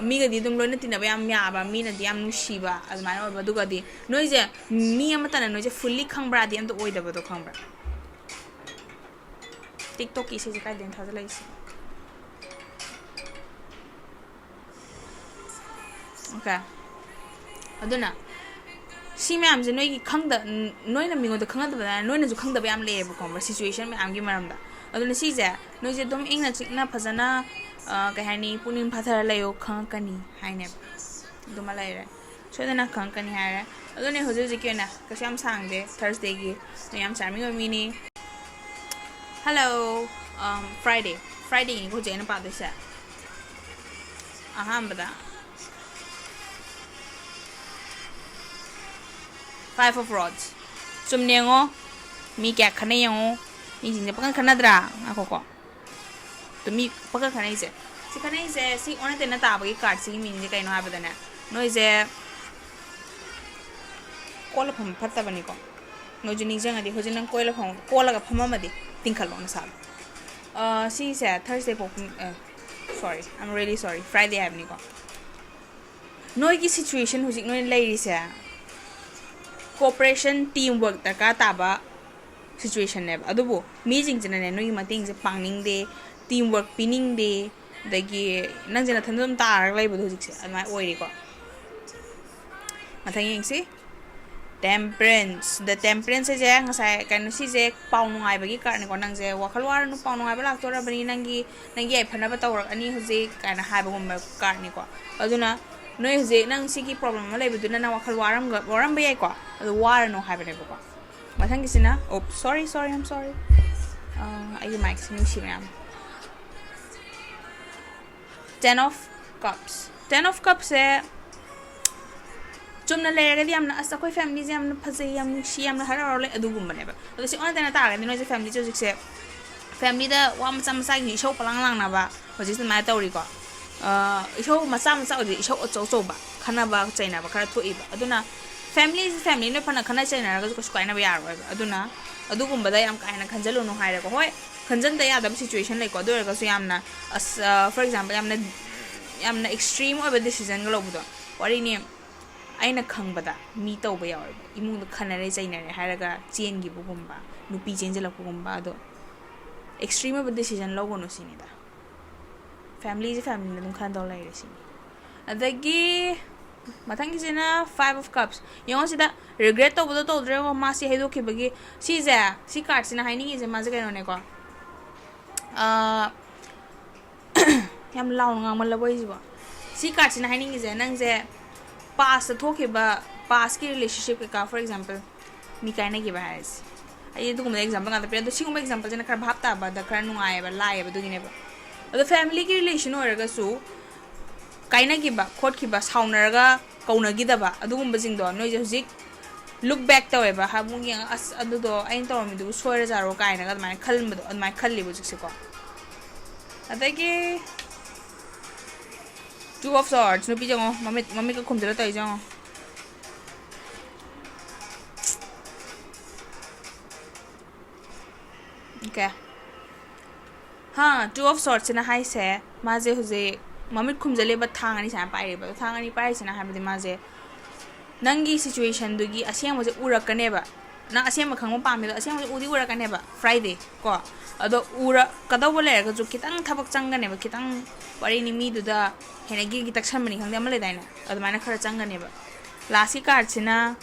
ꯃꯤꯒꯗꯤ ꯑꯗꯨꯝ ꯂꯣꯏꯅ ꯇꯤꯟꯅꯕ ꯌꯥꯝ ꯌꯥꯕ, ꯃꯤꯅꯗꯤ ꯌꯥꯝ ꯅꯨꯡꯁꯤꯕ ꯑꯗꯨꯃꯥꯏꯅ ꯑꯣꯏꯕ꯫ ꯑꯗꯨꯒꯗꯤ ꯅꯣꯏꯁꯦ ꯃꯤ ꯑꯃꯠꯇꯅ ꯅꯣꯏꯁꯦ ꯐꯨꯜꯂꯤ ꯈꯪꯕ꯭ꯔꯥꯗꯤ ꯑꯝꯇ ꯑꯣꯏꯗꯕꯗꯣ, ꯈꯪꯕ꯭ꯔꯥ? ꯇꯤꯛꯇꯣꯛꯀꯤ ꯏꯁꯩꯁꯦ ꯀꯥꯏꯗꯩꯅ ꯊꯥꯖꯜꯂꯛꯏꯁꯦ? ꯑꯣꯀꯦ꯫ ꯑꯗꯨꯅ ꯁꯤ ꯃꯌꯥꯝꯁꯦ ꯅꯣꯏꯒꯤ ꯈꯪꯗ-, ꯅꯣꯏꯅ ꯃꯤꯉꯣꯟꯗ ꯈꯪꯍꯟꯗꯕ, ꯅꯣꯏꯅꯁꯨ ꯈꯪꯗꯕ ꯌꯥꯝ ꯂꯩꯌꯦꯕ, ꯈꯪꯕ꯭ꯔꯥ? ꯁꯤꯆꯨꯋꯦꯁꯟ ꯃꯌꯥꯝꯒꯤ ꯃꯔꯝꯗ꯫ ꯑꯗꯨꯅ ꯁꯤꯁꯦ ꯅꯣꯏꯁꯦ ꯑꯗꯨꯝ ꯏꯪꯅ ꯆꯤꯛꯅ ꯐꯖꯅ, ꯑ, ꯀꯩ ꯍꯥꯏꯅꯤ, ꯄꯨꯛꯅꯤꯡ ꯐꯥꯊꯔ ꯂꯩꯌꯣ, ꯈꯪꯉꯛꯀꯅꯤ ꯍꯥꯏꯅꯦꯕ꯫ ꯑꯗꯨꯃ ꯂꯩꯔꯦ꯫ ꯁꯣꯏꯗꯅ ꯈꯪꯉꯛꯀꯅꯤ ꯍꯥꯏꯔꯦ꯫ ꯑꯗꯨꯅꯦ ꯍꯧꯖꯤꯛ ꯍꯧꯖꯤꯛꯀꯤ ꯑꯣꯏꯅ ꯀꯩꯁꯨ ꯌꯥꯝ ꯁꯥꯡꯗꯦ꯫ ꯊꯔꯁꯗꯦꯒꯤ ꯅꯣꯏ ꯌꯥꯝ ꯆꯥꯔꯃꯤꯡ ꯑꯣꯏꯕ ꯃꯤꯅꯤ꯫ ꯍꯜꯂꯣ꯫ ꯐ꯭ꯔꯥꯏꯗꯦ꯫ ꯐ꯭ꯔꯥꯏꯗꯦꯒꯤꯅꯤꯀꯣ ꯍꯧꯖꯤꯛ ꯑꯩꯅ ꯄꯥꯗꯣꯏꯁꯦ꯫ ꯑꯍꯥꯟꯕꯗ, Five of Rods꯫ ꯆꯨꯝꯅ ꯌꯦꯡꯉꯣ꯫ ꯃꯤ ꯀꯌꯥ ꯈꯠꯅꯩ ꯌꯦꯡꯉꯣ꯫ ꯃꯤꯁꯤꯡꯁꯦ ꯄꯪꯈꯠ ꯈꯠꯅꯗ꯭ꯔꯥ? ꯉꯥꯏꯈꯣꯀꯣ꯫ ꯑꯗꯨ ꯃꯤ ꯄꯪꯈꯠ ꯈꯠꯅꯩꯁꯦ꯫ ꯁꯤ ꯈꯠꯅꯩꯁꯦ, ꯁꯤ ꯑꯣꯟꯅ ꯇꯩꯅ ꯇꯥꯕꯒꯤ ꯀꯥꯔꯠꯁꯤꯒꯤ ꯃꯤꯅꯤꯡꯁꯦ ꯀꯩꯅꯣ ꯍꯥꯏꯕꯗꯅꯦ, ꯅꯣꯏꯁꯦ ꯀꯣꯜꯂ ꯐꯝꯕ ꯐꯠꯇꯕꯅꯤꯀꯣ꯫ ꯅꯣꯏꯁꯨ ꯅꯤꯡꯁꯤꯡꯉꯗꯤ, ꯍꯧꯖꯤꯛ ꯅꯪ ꯀꯣꯏꯂ ꯐꯝ-, ꯀꯣꯜꯂꯒ ꯐꯝꯃꯝꯃꯗꯤ ꯇꯤꯡꯈꯠꯂꯣ ꯅꯁꯥꯗꯣ꯫ ꯑ, ꯁꯤꯁꯦ ꯊꯔꯁꯗꯦ ꯄꯣꯛꯄ, ꯑ, sorry, I'm really sorry, Friday ꯍꯥꯏꯕꯅꯤꯀꯣ꯫ ꯅꯣꯏꯒꯤ ꯁꯤꯆꯨꯋꯦꯁꯟ ꯍꯧꯖꯤꯛ ꯅꯣꯏꯅ ꯂꯩꯔꯤꯁꯦ cooperation, team work ꯗꯔꯀꯥꯔ ꯇꯥꯕ ꯁꯤꯆꯨꯋꯦꯁꯟꯅꯦꯕ꯫ ꯑꯗꯨꯕꯨ ꯃꯤꯁꯤꯡꯁꯤꯅꯅꯦ ꯅꯣꯏꯒꯤ ꯃꯇꯦꯡꯁꯦ ꯄꯥꯡꯅꯤꯡꯗꯦ, team work ꯄꯤꯅꯤꯡꯗꯦ, ꯑꯗꯒꯤ ꯅꯪꯁꯦ ꯅꯊꯟꯗ ꯑꯗꯨꯝ ꯇꯥꯔꯒ ꯂꯩꯕꯗꯣ ꯍꯧꯖꯤꯛꯁꯦ ꯑꯗꯨꯃꯥꯏꯅ ꯑꯣꯏꯔꯦꯀꯣ꯫ ꯃꯊꯪ ꯌꯦꯡꯁꯤ꯫ Temperance. The Temperance ꯍꯥꯏꯁꯦ ꯉꯁꯥꯏ ꯀꯩꯅꯣ, ꯁꯤꯁꯦ ꯄꯥꯎ ꯅꯨꯡꯉꯥꯏꯕꯒꯤ cardꯅꯤꯀꯣ꯫ ꯅꯪꯁꯦ ꯋꯥꯈꯜ ꯋꯥꯔꯅꯨ, ꯄꯥꯎ ꯅꯨꯡꯉꯥꯏꯕ ꯂꯥꯛꯇꯣꯔꯕꯅꯤ, ꯅꯪꯒꯤ ꯅꯪꯒꯤ ꯌꯥꯏꯐꯅꯕ ꯇꯧꯔꯛꯑꯅꯤ ꯍꯧꯖꯤꯛ ꯀꯥꯏꯅ ꯍꯥꯏꯕꯒꯨꯝꯕ cardꯅꯤꯀꯣ꯫ ꯑꯗꯨꯅ ꯅꯣꯏ ꯍꯧꯖꯤꯛ ꯅꯪ ꯁꯤꯒꯤ problem ꯑꯃ ꯂꯩꯕꯗꯨꯅ ꯅꯪ ꯋꯥꯈꯜ ꯋꯥꯔꯝꯒ ꯋꯥꯔꯝꯕ ꯌꯥꯏꯀꯣ꯫ ꯑꯗꯨ ꯋꯥꯔꯅꯨ ꯍꯥꯏꯕꯅꯦꯕꯀꯣ꯫ ꯃꯊꯪꯒꯤꯁꯤꯅ, oh, sorry, sorry, I'm sorry. ꯑꯥ, ꯑꯩꯒꯤ micꯁꯦ ꯅꯨꯡꯁꯤ ꯃꯌꯥꯝ꯫ Ten of Cups. Ten of Cupꯁꯦ ꯆꯨꯝꯅ ꯂꯩꯔꯒꯗꯤ ꯌꯥꯝꯅ, "ꯑꯁ, ꯑꯩꯈꯣꯏ familyꯁꯦ ꯌꯥꯝꯅ ꯐꯖꯩ, ꯌꯥꯝ ꯅꯨꯡꯁꯤ, ꯌꯥꯝꯅ ꯍꯔꯥꯎ ꯍꯔꯥꯎ ꯂꯩ", ꯑꯗꯨꯒꯨꯝꯕꯅꯦꯕ꯫ ꯑꯗꯣ ꯁꯤ ꯑꯣꯟꯅ ꯇꯩꯅ ꯇꯥꯔꯒꯗꯤ ꯅꯣꯏꯁꯦ familyꯁꯦ ꯍꯧꯖꯤꯛꯁꯦ, familyꯗ ꯋꯥ ꯃꯆꯥ ꯃꯆꯥꯒꯤ ꯏꯁꯧ ꯄꯂꯥꯡ ꯂꯥꯡꯅꯕ ꯍꯧꯖꯤꯛ ꯑꯗꯨꯃꯥꯏꯅ ꯇꯧꯔꯤꯀꯣ꯫ ꯑ, ꯏꯁꯧ ꯃꯆꯥ ꯃꯆꯥ ꯑꯣꯏꯗꯤ ꯏꯁꯧ ꯑꯆꯧ ꯑꯆꯧꯕ, ꯈꯠꯅꯕ ꯆꯩꯅꯕ ꯈꯔ ꯊꯣꯛꯏꯕ꯫ ꯑꯗꯨꯅ familyꯁꯦ family, ꯅꯣꯏ ꯐꯅ ꯈꯠꯅ ꯆꯩꯅꯔꯒꯁꯨ ꯀꯩꯁꯨ ꯀꯥꯏꯅꯕ ꯌꯥꯔꯣꯏꯕ꯫ ꯑꯗꯨꯅ ꯑꯗꯨꯒꯨꯝꯕꯗ ꯌꯥꯝ ꯀꯥ ꯍꯦꯟꯅ ꯈꯟꯖꯜꯂꯨꯅꯨ ꯍꯥꯏꯔꯦꯀꯣ꯫ ꯍꯣꯏ, ꯈꯟꯖꯟꯗ ꯌꯥꯗꯕ situation ꯂꯩꯀꯣ꯫ ꯑꯗꯨ ꯑꯣꯏꯔꯒꯁꯨ ꯌꯥꯝꯅ, ꯑꯁ, ꯑ, for example, ꯌꯥꯝꯅ, ꯌꯥꯝꯅ extreme ꯑꯣꯏꯕ decisionꯒ ꯂꯧꯕꯗꯣ꯫ ꯋꯥꯔꯤꯅꯤ, ꯑꯩꯅ ꯈꯪꯕꯗ ꯃꯤ ꯇꯧꯕ ꯌꯥꯎꯋꯦꯕ꯫ ꯏꯃꯨꯡꯗ ꯈꯟꯅꯔꯦ ꯆꯩꯅꯔꯦ ꯍꯥꯏꯔꯒ ꯆꯦꯟꯈꯤꯕꯒꯨꯝꯕ, ꯅꯨꯄꯤ ꯆꯦꯟꯁꯤꯜꯂꯛꯄꯒꯨꯝꯕ꯫ ꯑꯗꯣ extreme ꯑꯣꯏꯕ decision ꯂꯧꯒꯅꯨ ꯁꯤꯅꯤꯗ꯫ Familyꯁꯦ familyꯅ ꯑꯗꯨꯝ ꯈꯟꯗꯧ ꯂꯩꯔꯦ ꯁꯤꯅꯤ꯫ ꯑꯗꯒꯤ ꯃꯊꯪꯒꯤꯁꯤꯅ Five of Cups꯫ ꯌꯦꯡꯉꯣ ꯁꯤꯗ, regret ꯇꯧꯕꯗꯣ ꯇꯧꯗ꯭ꯔꯦꯀꯣ, ꯃꯥ ꯁꯤ ꯍꯩꯗꯣꯛꯈꯤꯕꯒꯤ꯫ ꯁꯤꯁꯦ, ꯁꯤ cardꯁꯤꯅ ꯍꯥꯏꯅꯤꯡꯉꯤꯁꯦ ꯃꯥꯁꯦ ꯀꯩꯅꯣꯅꯦꯀꯣ꯫ ꯑꯥ, ꯌꯥꯝ ꯂꯥꯎꯅ ꯉꯥꯡꯃꯜꯂꯕꯣ ꯑꯩꯁꯤꯕꯣ? ꯁꯤ cardꯁꯤꯅ ꯍꯥꯏꯅꯤꯡꯉꯤꯁꯦ, ꯅꯪꯁꯦ pastꯇ ꯊꯣꯛꯈꯤꯕ, pastꯀꯤ relationship ꯀꯩꯀꯥ, for example, ꯃꯤ ꯀꯥꯏꯅꯈꯤꯕ ꯍꯥꯏꯔꯁꯤ꯫ ꯑꯩ ꯑꯗꯨꯒꯨꯝꯕ example ꯉꯥꯛꯇ ꯄꯤꯔꯦ꯫ ꯑꯗꯣ ꯁꯤꯒꯨꯝꯕ exampleꯁꯤꯅ ꯈꯔ ꯚꯥꯞ ꯇꯥꯕꯗ ꯈꯔ ꯅꯨꯡꯉꯥꯏꯌꯦꯕ, ꯂꯥꯏꯌꯦꯕ, ꯑꯗꯨꯒꯤꯅꯦꯕ꯫ ꯑꯗꯣ familyꯒꯤ relation ꯑꯣꯏꯔꯒꯁꯨ ꯀꯥꯏꯅꯈꯤꯕ ꯈꯣꯠꯈꯤꯕ, ꯁꯥꯎꯅꯔꯒ ꯀꯧꯅꯈꯤꯗꯕ, ꯑꯗꯨꯒꯨꯝꯕꯁꯤꯡꯗꯣ ꯅꯣꯏꯁꯦ ꯍꯧꯖꯤꯛ look back ꯇꯧꯋꯦꯕ꯫ ꯑꯃꯨꯛ ꯌꯦꯡꯉ, "ꯑꯁ, ꯑꯗꯨꯗꯣ ꯑꯩꯅ ꯇꯧꯔꯝꯃꯤꯗꯨꯕꯨ ꯁꯣꯏꯔꯖꯥꯔꯣ?" ꯀꯥꯏꯅꯒ ꯑꯗꯨꯃꯥꯏꯅ ꯈꯟꯕꯗꯣ, ꯑꯗꯨꯃꯥꯏꯅ ꯈꯜꯂꯤꯕ ꯍꯧꯖꯤꯛꯁꯦꯀꯣ꯫ ꯑꯗꯒꯤ Two of Swords, ꯅꯨꯄꯤ ꯌꯦꯡꯉꯣ, ꯃꯃꯤꯠ, ꯃꯃꯤꯠꯀ ꯈꯨꯝꯖꯤꯜꯂ ꯇꯧꯔꯤꯁꯦ ꯌꯦꯡꯉꯣ꯫ Okay. ꯍꯥ, Two of Swordsꯁꯤꯅ ꯍꯥꯏꯁꯦ, ꯃꯥꯁꯦ ꯍꯧꯖꯤꯛ ꯃꯃꯤꯠ ꯈꯨꯝꯖꯤꯜꯂꯤꯕ, ꯊꯥꯡ ꯑꯅꯤ ꯁꯨꯃꯥꯏꯅ ꯄꯥꯏꯔꯤꯕ꯫ ꯑꯗꯣ ꯊꯥꯡ ꯑꯅꯤ ꯄꯥꯏꯔꯤꯁꯤꯅ ꯍꯥꯏꯕꯗꯤ ꯃꯥꯁꯦ ꯅꯪꯒꯤ situationꯗꯨꯒꯤ ꯑꯁꯦꯡꯕꯁꯦ ꯎꯔꯛꯀꯅꯦꯕ꯫ ꯅꯪ ꯑꯁꯦꯡꯕ ꯈꯪꯕ ꯄꯥꯝꯃꯤꯗꯣ ꯑꯁꯦꯡꯕꯁꯦ ꯎꯗꯤ ꯎꯔꯛꯀꯅꯦꯕ Friday ꯀꯣ꯫ ꯑꯗꯣ ꯎꯔꯛꯀꯗꯧꯕ ꯂꯩꯔꯒꯁꯨ ꯈꯤꯇꯪ ꯊꯕꯛ ꯆꯪꯒꯅꯦꯕ, ꯈꯤꯇꯪ, ꯋꯥꯔꯤꯅꯤ, ꯃꯤꯗꯨꯗ ꯍꯦꯟꯅ ꯒꯤꯒꯤ ꯇꯛꯁꯟꯕꯅꯤ ꯈꯪꯗꯦ, ꯑꯃ ꯂꯩꯗꯥꯏꯅꯦ, ꯑꯗꯨꯃꯥꯏꯅ ꯈꯔ ꯆꯪꯒꯅꯦꯕ꯫ Lastꯀꯤ cardꯁꯤꯅ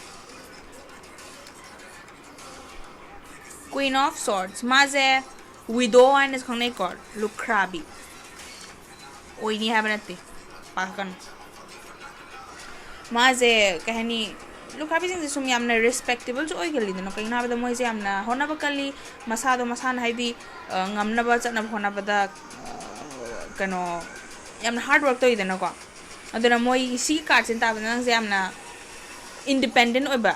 Queen of Swords, ꯃꯥꯁꯦ widow ꯍꯥꯏꯅꯁꯨ ꯈꯪꯅꯩꯀꯣ, ꯂꯨꯈ꯭ꯔꯥꯕꯤ꯫ ꯑꯣꯏꯅꯤ ꯍꯥꯏꯕ ꯅꯠꯇꯦ, ꯄꯥꯈꯠꯀꯅꯨ꯫ ꯃꯥꯁꯦ ꯀꯩ ꯍꯥꯏꯅꯤ, ꯂꯨꯈ꯭ꯔꯥꯕꯤꯁꯤꯡꯁꯦ ꯁꯨꯝ ꯌꯥꯝꯅ respectable ꯁꯨ ꯑꯣꯏꯒꯜꯂꯤꯗꯅ꯫ ꯀꯩꯒꯤꯅꯣ ꯍꯥꯏꯕꯗ ꯃꯣꯏꯁꯦ ꯌꯥꯝꯅ ꯍꯣꯠꯅꯕ ꯀꯜꯂꯤ, ꯃꯁꯥꯗꯣ ꯃꯁꯥꯅ ꯍꯥꯏꯗꯤ, ꯑ, ꯉꯝꯅꯕ ꯆꯠꯅꯕ ꯍꯣꯠꯅꯕꯗ, ꯑ, ꯀꯩꯅꯣ, ꯌꯥꯝꯅ hard work ꯇꯧꯋꯤꯗꯅꯀꯣ꯫ ꯑꯗꯨꯅ ꯃꯣꯏꯒꯤ ꯁꯤꯒꯤ card ꯁꯤꯅ ꯇꯥꯕꯗ ꯅꯪꯁꯦ ꯌꯥꯝꯅ independent ꯑꯣꯏꯕ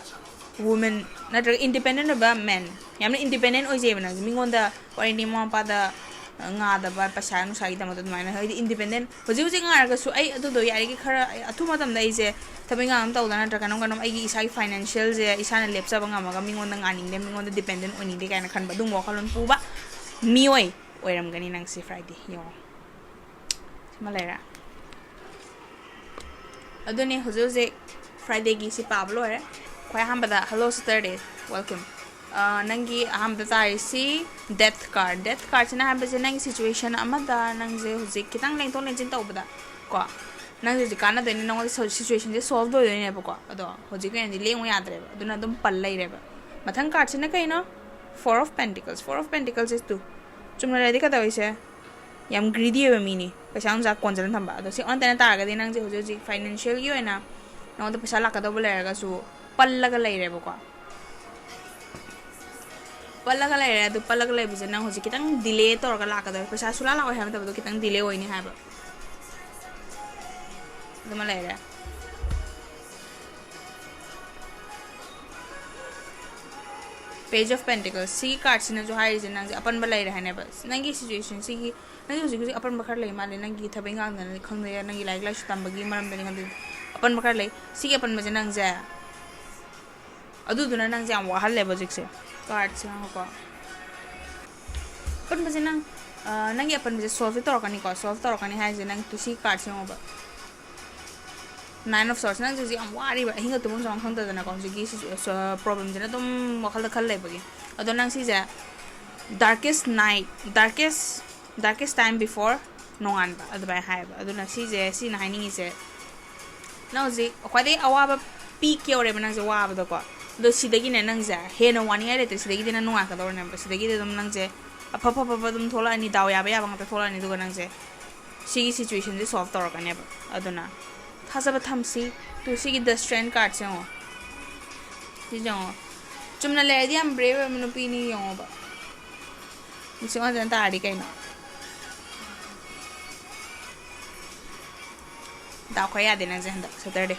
woman ꯅꯠꯇ꯭ꯔꯒ independent ꯑꯣꯏꯕ man, ꯌꯥꯝꯅ independent ꯑꯣꯏꯖꯩꯕ ꯅꯪꯁꯦ꯫ ꯃꯤꯉꯣꯟꯗ ꯋꯥꯔꯤꯅꯤ, ꯃꯃꯥ ꯃꯄꯥꯗ ꯉꯥꯗꯕ, ꯄꯩꯁꯥ ꯅꯨꯡꯁꯥꯒꯤꯗꯃꯛꯇ ꯑꯗꯨꯃꯥꯏꯅ ꯍꯥꯏꯗꯤ independent꯫ ꯍꯧꯖꯤꯛ ꯍꯧꯖꯤꯛ ꯉꯥꯏꯔꯒꯁꯨ ꯑꯩ ꯑꯗꯨꯗꯣ ꯌꯥꯔꯤꯒꯩ ꯈꯔ ꯑꯩ ꯑꯊꯨꯕ ꯃꯇꯝꯗ ꯑꯩꯁꯦ ꯊꯕꯛ ꯏꯪꯈꯥꯡ ꯑꯃ ꯇꯧꯗꯅ ꯅꯠꯇ꯭ꯔꯒ ꯀꯩꯅꯣꯝ ꯀꯩꯅꯣꯝ ꯑꯩꯒꯤ ꯏꯁꯥꯒꯤ financial ꯁꯦ ꯏꯁꯥꯅ ꯂꯦꯞꯆꯕ ꯉꯝꯃꯒ ꯃꯤꯉꯣꯟꯗ ꯉꯥꯅꯤꯡꯗꯦ, ꯃꯤꯉꯣꯟꯗ dependent ꯑꯣꯏꯅꯤꯡꯗꯦ ꯀꯥꯏꯅ ꯈꯟꯕ ꯑꯗꯨꯒꯨꯝꯕ ꯋꯥꯈꯜꯂꯣꯟ ꯄꯨꯕ ꯃꯤꯑꯣꯏ ꯑꯣꯏꯔꯝꯒꯅꯤ ꯅꯪꯁꯦ Friday꯫ ꯌꯦꯡꯉꯣ, ꯁꯤꯃ ꯂꯩꯔꯦ꯫ ꯑꯗꯨꯅꯦ ꯍꯧꯖꯤꯛ ꯍꯧꯖꯤꯛ Friday ꯒꯤ ꯁꯤ ꯄꯥꯕ ꯂꯣꯏꯔꯦ꯫ ꯈ꯭ꯋꯥꯏ ꯑꯍꯥꯟꯕꯗ, hello Saturday, welcome꯫ ꯑ, ꯅꯪꯒꯤ ꯑꯍꯥꯟꯕꯗ ꯇꯥꯔꯤꯁꯤ Death card꯫ Death card ꯁꯤꯅ ꯍꯥꯏꯕꯁꯦ ꯅꯪꯒꯤ situation ꯑꯃꯗ ꯅꯪꯁꯦ ꯍꯧꯖꯤꯛ ꯈꯤꯇꯪ ꯂꯦꯡꯊꯣꯛ ꯂꯦꯡꯁꯤꯟ ꯇꯧꯕꯗ ꯀꯣ, ꯅꯪꯁꯦ ꯍꯧꯖꯤꯛ ꯀꯥꯟꯅꯗꯣꯏꯅꯦ, ꯅꯪꯉꯣꯟꯗ ꯁꯣ-, situation ꯁꯦ solve ꯑꯣꯏꯗꯣꯏꯅꯦꯕꯀꯣ꯫ ꯑꯗꯣ ꯍꯧꯖꯤꯛꯀꯤ ꯑꯣꯏꯅꯗꯤ ꯂꯦꯡꯉꯨ ꯌꯥꯗ꯭ꯔꯦꯕ, ꯑꯗꯨꯅ ꯑꯗꯨꯝ ꯄꯜ ꯂꯩꯔꯦꯕ꯫ ꯃꯊꯪ card ꯁꯤꯅ ꯀꯩꯅꯣ? Four of Pentacles꯫ Four of Pentacles say two, ꯆꯨꯝꯅ ꯂꯩꯔꯗꯤ ꯀꯩꯗꯧꯔꯤꯁꯦ? ꯌꯥꯝ greedy ꯑꯣꯏꯕ ꯃꯤꯅꯤ, ꯄꯩꯁꯥ ꯅꯨꯡꯁꯥ ꯀꯣꯟꯖꯅ ꯊꯝꯕ꯫ ꯑꯗꯣ ꯁꯤ ꯑꯣꯟꯅ ꯇꯩꯅ ꯇꯥꯔꯒꯗꯤ ꯅꯪꯁꯦ ꯍꯧꯖꯤꯛ ꯍꯧꯖꯤꯛ financial ꯒꯤ ꯑꯣꯏꯅ ꯅꯉꯣꯟꯗ ꯄꯩꯁꯥ ꯂꯥꯛꯀꯗꯧꯕ ꯂꯩꯔꯒꯁꯨ ꯄꯜꯂꯒ ꯂꯩꯔꯦꯕꯀꯣ꯫ ꯄꯜꯂꯒ ꯂꯩꯔꯦ꯫ ꯑꯗꯨ ꯄꯜꯂꯒ ꯂꯩꯕꯁꯦ ꯅꯪ ꯍꯧꯖꯤꯛ ꯈꯤꯇꯪ delay ꯇꯧꯔꯒ ꯂꯥꯛꯀꯗꯧꯔꯦ꯫ ꯄꯩꯁꯥ ꯁꯨꯡꯂꯥꯛ ꯂꯥꯛꯑꯣꯏ ꯍꯥꯏꯕ ꯅꯠꯇꯕꯗꯣ, ꯈꯤꯇꯪ delay ꯑꯣꯏꯅꯤ ꯍꯥꯏꯕ꯫ ꯑꯗꯨꯃ ꯂꯩꯔꯦ꯫ Page of Pentacles꯫ ꯁꯤꯒꯤ card ꯁꯤꯅꯁꯨ ꯍꯥꯏꯔꯤꯁꯦ ꯅꯪꯁꯦ ꯑꯄꯟꯕ ꯂꯩꯔꯦ ꯍꯥꯏꯅꯦꯕ꯫ ꯅꯪꯒꯤ situation ꯁꯤꯒꯤ, ꯅꯪꯒꯤ ꯍꯧꯖꯤꯛ ꯍꯧꯖꯤꯛ ꯑꯄꯟꯕ ꯈꯔ ꯂꯩ ꯃꯥꯜꯂꯦ꯫ ꯅꯪꯒꯤ ꯊꯕꯛ ꯏꯪꯈꯥꯡꯗꯅꯤ ꯈꯪꯗꯦ, ꯅꯪꯒꯤ ꯂꯥꯏꯔꯤꯛ ꯂꯥꯏꯁꯨ ꯇꯝꯕꯒꯤ ꯃꯔꯝꯗꯅꯤ ꯈꯪꯗꯦ, ꯑꯄꯟꯕ ꯈꯔ ꯂꯩ꯫ ꯁꯤꯒꯤ ꯑꯄꯟꯕꯁꯦ ꯅꯪꯁꯦ, ꯑꯗꯨꯗꯨꯅ ꯅꯪꯁꯦ ꯌꯥꯝ ꯋꯥꯍꯜꯂꯦꯕ ꯍꯧꯖꯤꯛꯁꯦ꯫ Card ꯁꯦ ꯌꯦꯡꯉꯣꯀꯣ꯫ ꯑꯄꯟꯕꯁꯦ ꯅꯪ, ꯑ, ꯅꯪꯒꯤ ꯑꯄꯟꯕꯁꯦ solve ꯇꯧꯔꯛꯀꯅꯤꯀꯣ꯫ Solve ꯇꯧꯔꯛꯀꯅꯤ ꯍꯥꯏꯁꯦ ꯅꯪ ꯁꯤ card ꯁꯦ ꯌꯦꯡꯉꯣꯕ꯫ Nine of Swords꯫ ꯅꯪꯁꯦ ꯍꯧꯖꯤꯛ ꯌꯥꯝ ꯋꯥꯔꯤꯕ, ꯑꯍꯤꯡꯒ ꯇꯨꯝꯐꯝ ꯆꯥꯐꯝ ꯈꯪꯗꯗꯅꯀꯣ, ꯍꯧꯖꯤꯛꯀꯤ ꯁꯤ-, ꯁ-, problem ꯁꯤꯅ ꯑꯗꯨꯝ ꯋꯥꯈꯜꯗ ꯈꯜ ꯂꯩꯕꯒꯤ꯫ ꯑꯗꯣ ꯅꯪ ꯁꯤꯁꯦ darkest night, darkest, darkest time before ꯅꯣꯡꯉꯥꯟꯕ ꯑꯗꯨꯃꯥꯏꯅ ꯍꯥꯏꯌꯦꯕ꯫ ꯑꯗꯨꯅ ꯁꯤꯁꯦ, ꯁꯤꯅ ꯍꯥꯏꯅꯤꯡꯉꯤꯁꯦ, ꯅꯪ ꯍꯧꯖꯤꯛ ꯈ꯭ꯋꯥꯏꯗꯒꯤ ꯑꯋꯥꯕ peak ꯌꯧꯔꯦꯕ ꯅꯪꯁꯦ ꯋꯥꯕꯗꯀꯣ꯫ ꯑꯗꯣ ꯁꯤꯗꯒꯤꯅꯦ ꯅꯪꯁꯦ ꯍꯦꯟꯅ ꯋꯥꯅꯤꯡꯉꯥꯏ ꯂꯩꯇꯦ, ꯁꯤꯗꯒꯤꯗꯤ ꯅꯪ ꯅꯨꯡꯉꯥꯏꯔꯛꯀꯗꯧꯔꯅꯦꯕ꯫ ꯁꯤꯗꯒꯤꯗꯤ ꯑꯗꯨꯝ ꯅꯪꯁꯦ ꯑꯐ ꯑꯐ ꯑꯐꯕ ꯑꯗꯨꯝ ꯊꯣꯛꯂꯛꯑꯅꯤ, ꯗꯥꯎ ꯌꯥꯕ ꯌꯥꯕ ꯉꯥꯛꯇ ꯊꯣꯛꯂꯛꯑꯅꯤ꯫ ꯑꯗꯨꯒ ꯅꯪꯁꯦ ꯁꯤꯒꯤ ꯁꯤꯆꯨꯋꯦꯁꯟꯁꯦ ꯁꯣꯜꯕ ꯇꯧꯔꯛꯀꯅꯦꯕ꯫ ꯑꯗꯨꯅ ꯊꯥꯖꯕ ꯊꯝꯁꯤ꯫ ꯇꯨ ꯁꯤꯒꯤ ꯗ ꯁ꯭ꯇ꯭ꯔꯦꯟ ꯀꯥꯔꯗꯁꯦ ꯌꯦꯡꯉꯣ, ꯁꯤꯁꯦ ꯌꯦꯡꯉꯣ꯫ ꯆꯨꯝꯅ ꯂꯩꯔꯗꯤ ꯌꯥꯝ ꯕ꯭ꯔꯦꯕ ꯑꯣꯏꯕ ꯅꯨꯄꯤꯅꯤ ꯌꯦꯡꯉꯣꯕ꯫ ꯅꯨꯡꯁꯤꯠ ꯉꯥꯛꯇꯅ ꯇꯥꯔꯗꯤ ꯀꯩꯅꯣ? ꯗꯥꯎ ꯈꯔ ꯌꯥꯗꯦ ꯅꯪꯁꯦ ꯍꯟꯗꯛ ꯁꯦꯇꯔꯗꯦ꯫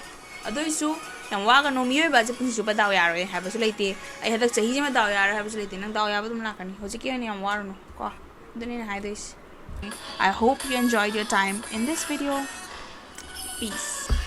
ꯑꯗꯨꯏꯁꯨ ꯌꯥꯝ ꯋꯥꯒꯅꯨ, ꯃꯤꯑꯣꯏꯕ ꯑꯁꯦ ꯄꯨꯟꯁꯤ ꯆꯨꯞꯄ ꯗꯥꯎ ꯌꯥꯔꯣꯏ ꯍꯥꯏꯕꯁꯨ ꯂꯩꯇꯦ꯫ ꯑꯩ ꯍꯟꯗꯛ ꯆꯍꯤꯁꯤꯃ ꯗꯥꯎ ꯌꯥꯔꯣꯏ ꯍꯥꯏꯕꯁꯨ ꯂꯩꯇꯦ꯫ ꯅꯪ ꯗꯥꯎ ꯌꯥꯕ ꯑꯗꯨꯝ ꯂꯥꯛꯀꯅꯤ꯫ ꯍꯧꯖꯤꯛꯀꯤ ꯑꯣꯏꯅ ꯌꯥꯝ ꯋꯥꯔꯨꯅꯨ ꯀꯣ꯫ ꯑꯗꯨꯅꯤ ꯑꯩꯅ ꯍꯥꯏꯗꯣꯏꯁꯦ꯫ I hope you enjoyed your time in this video. Peace.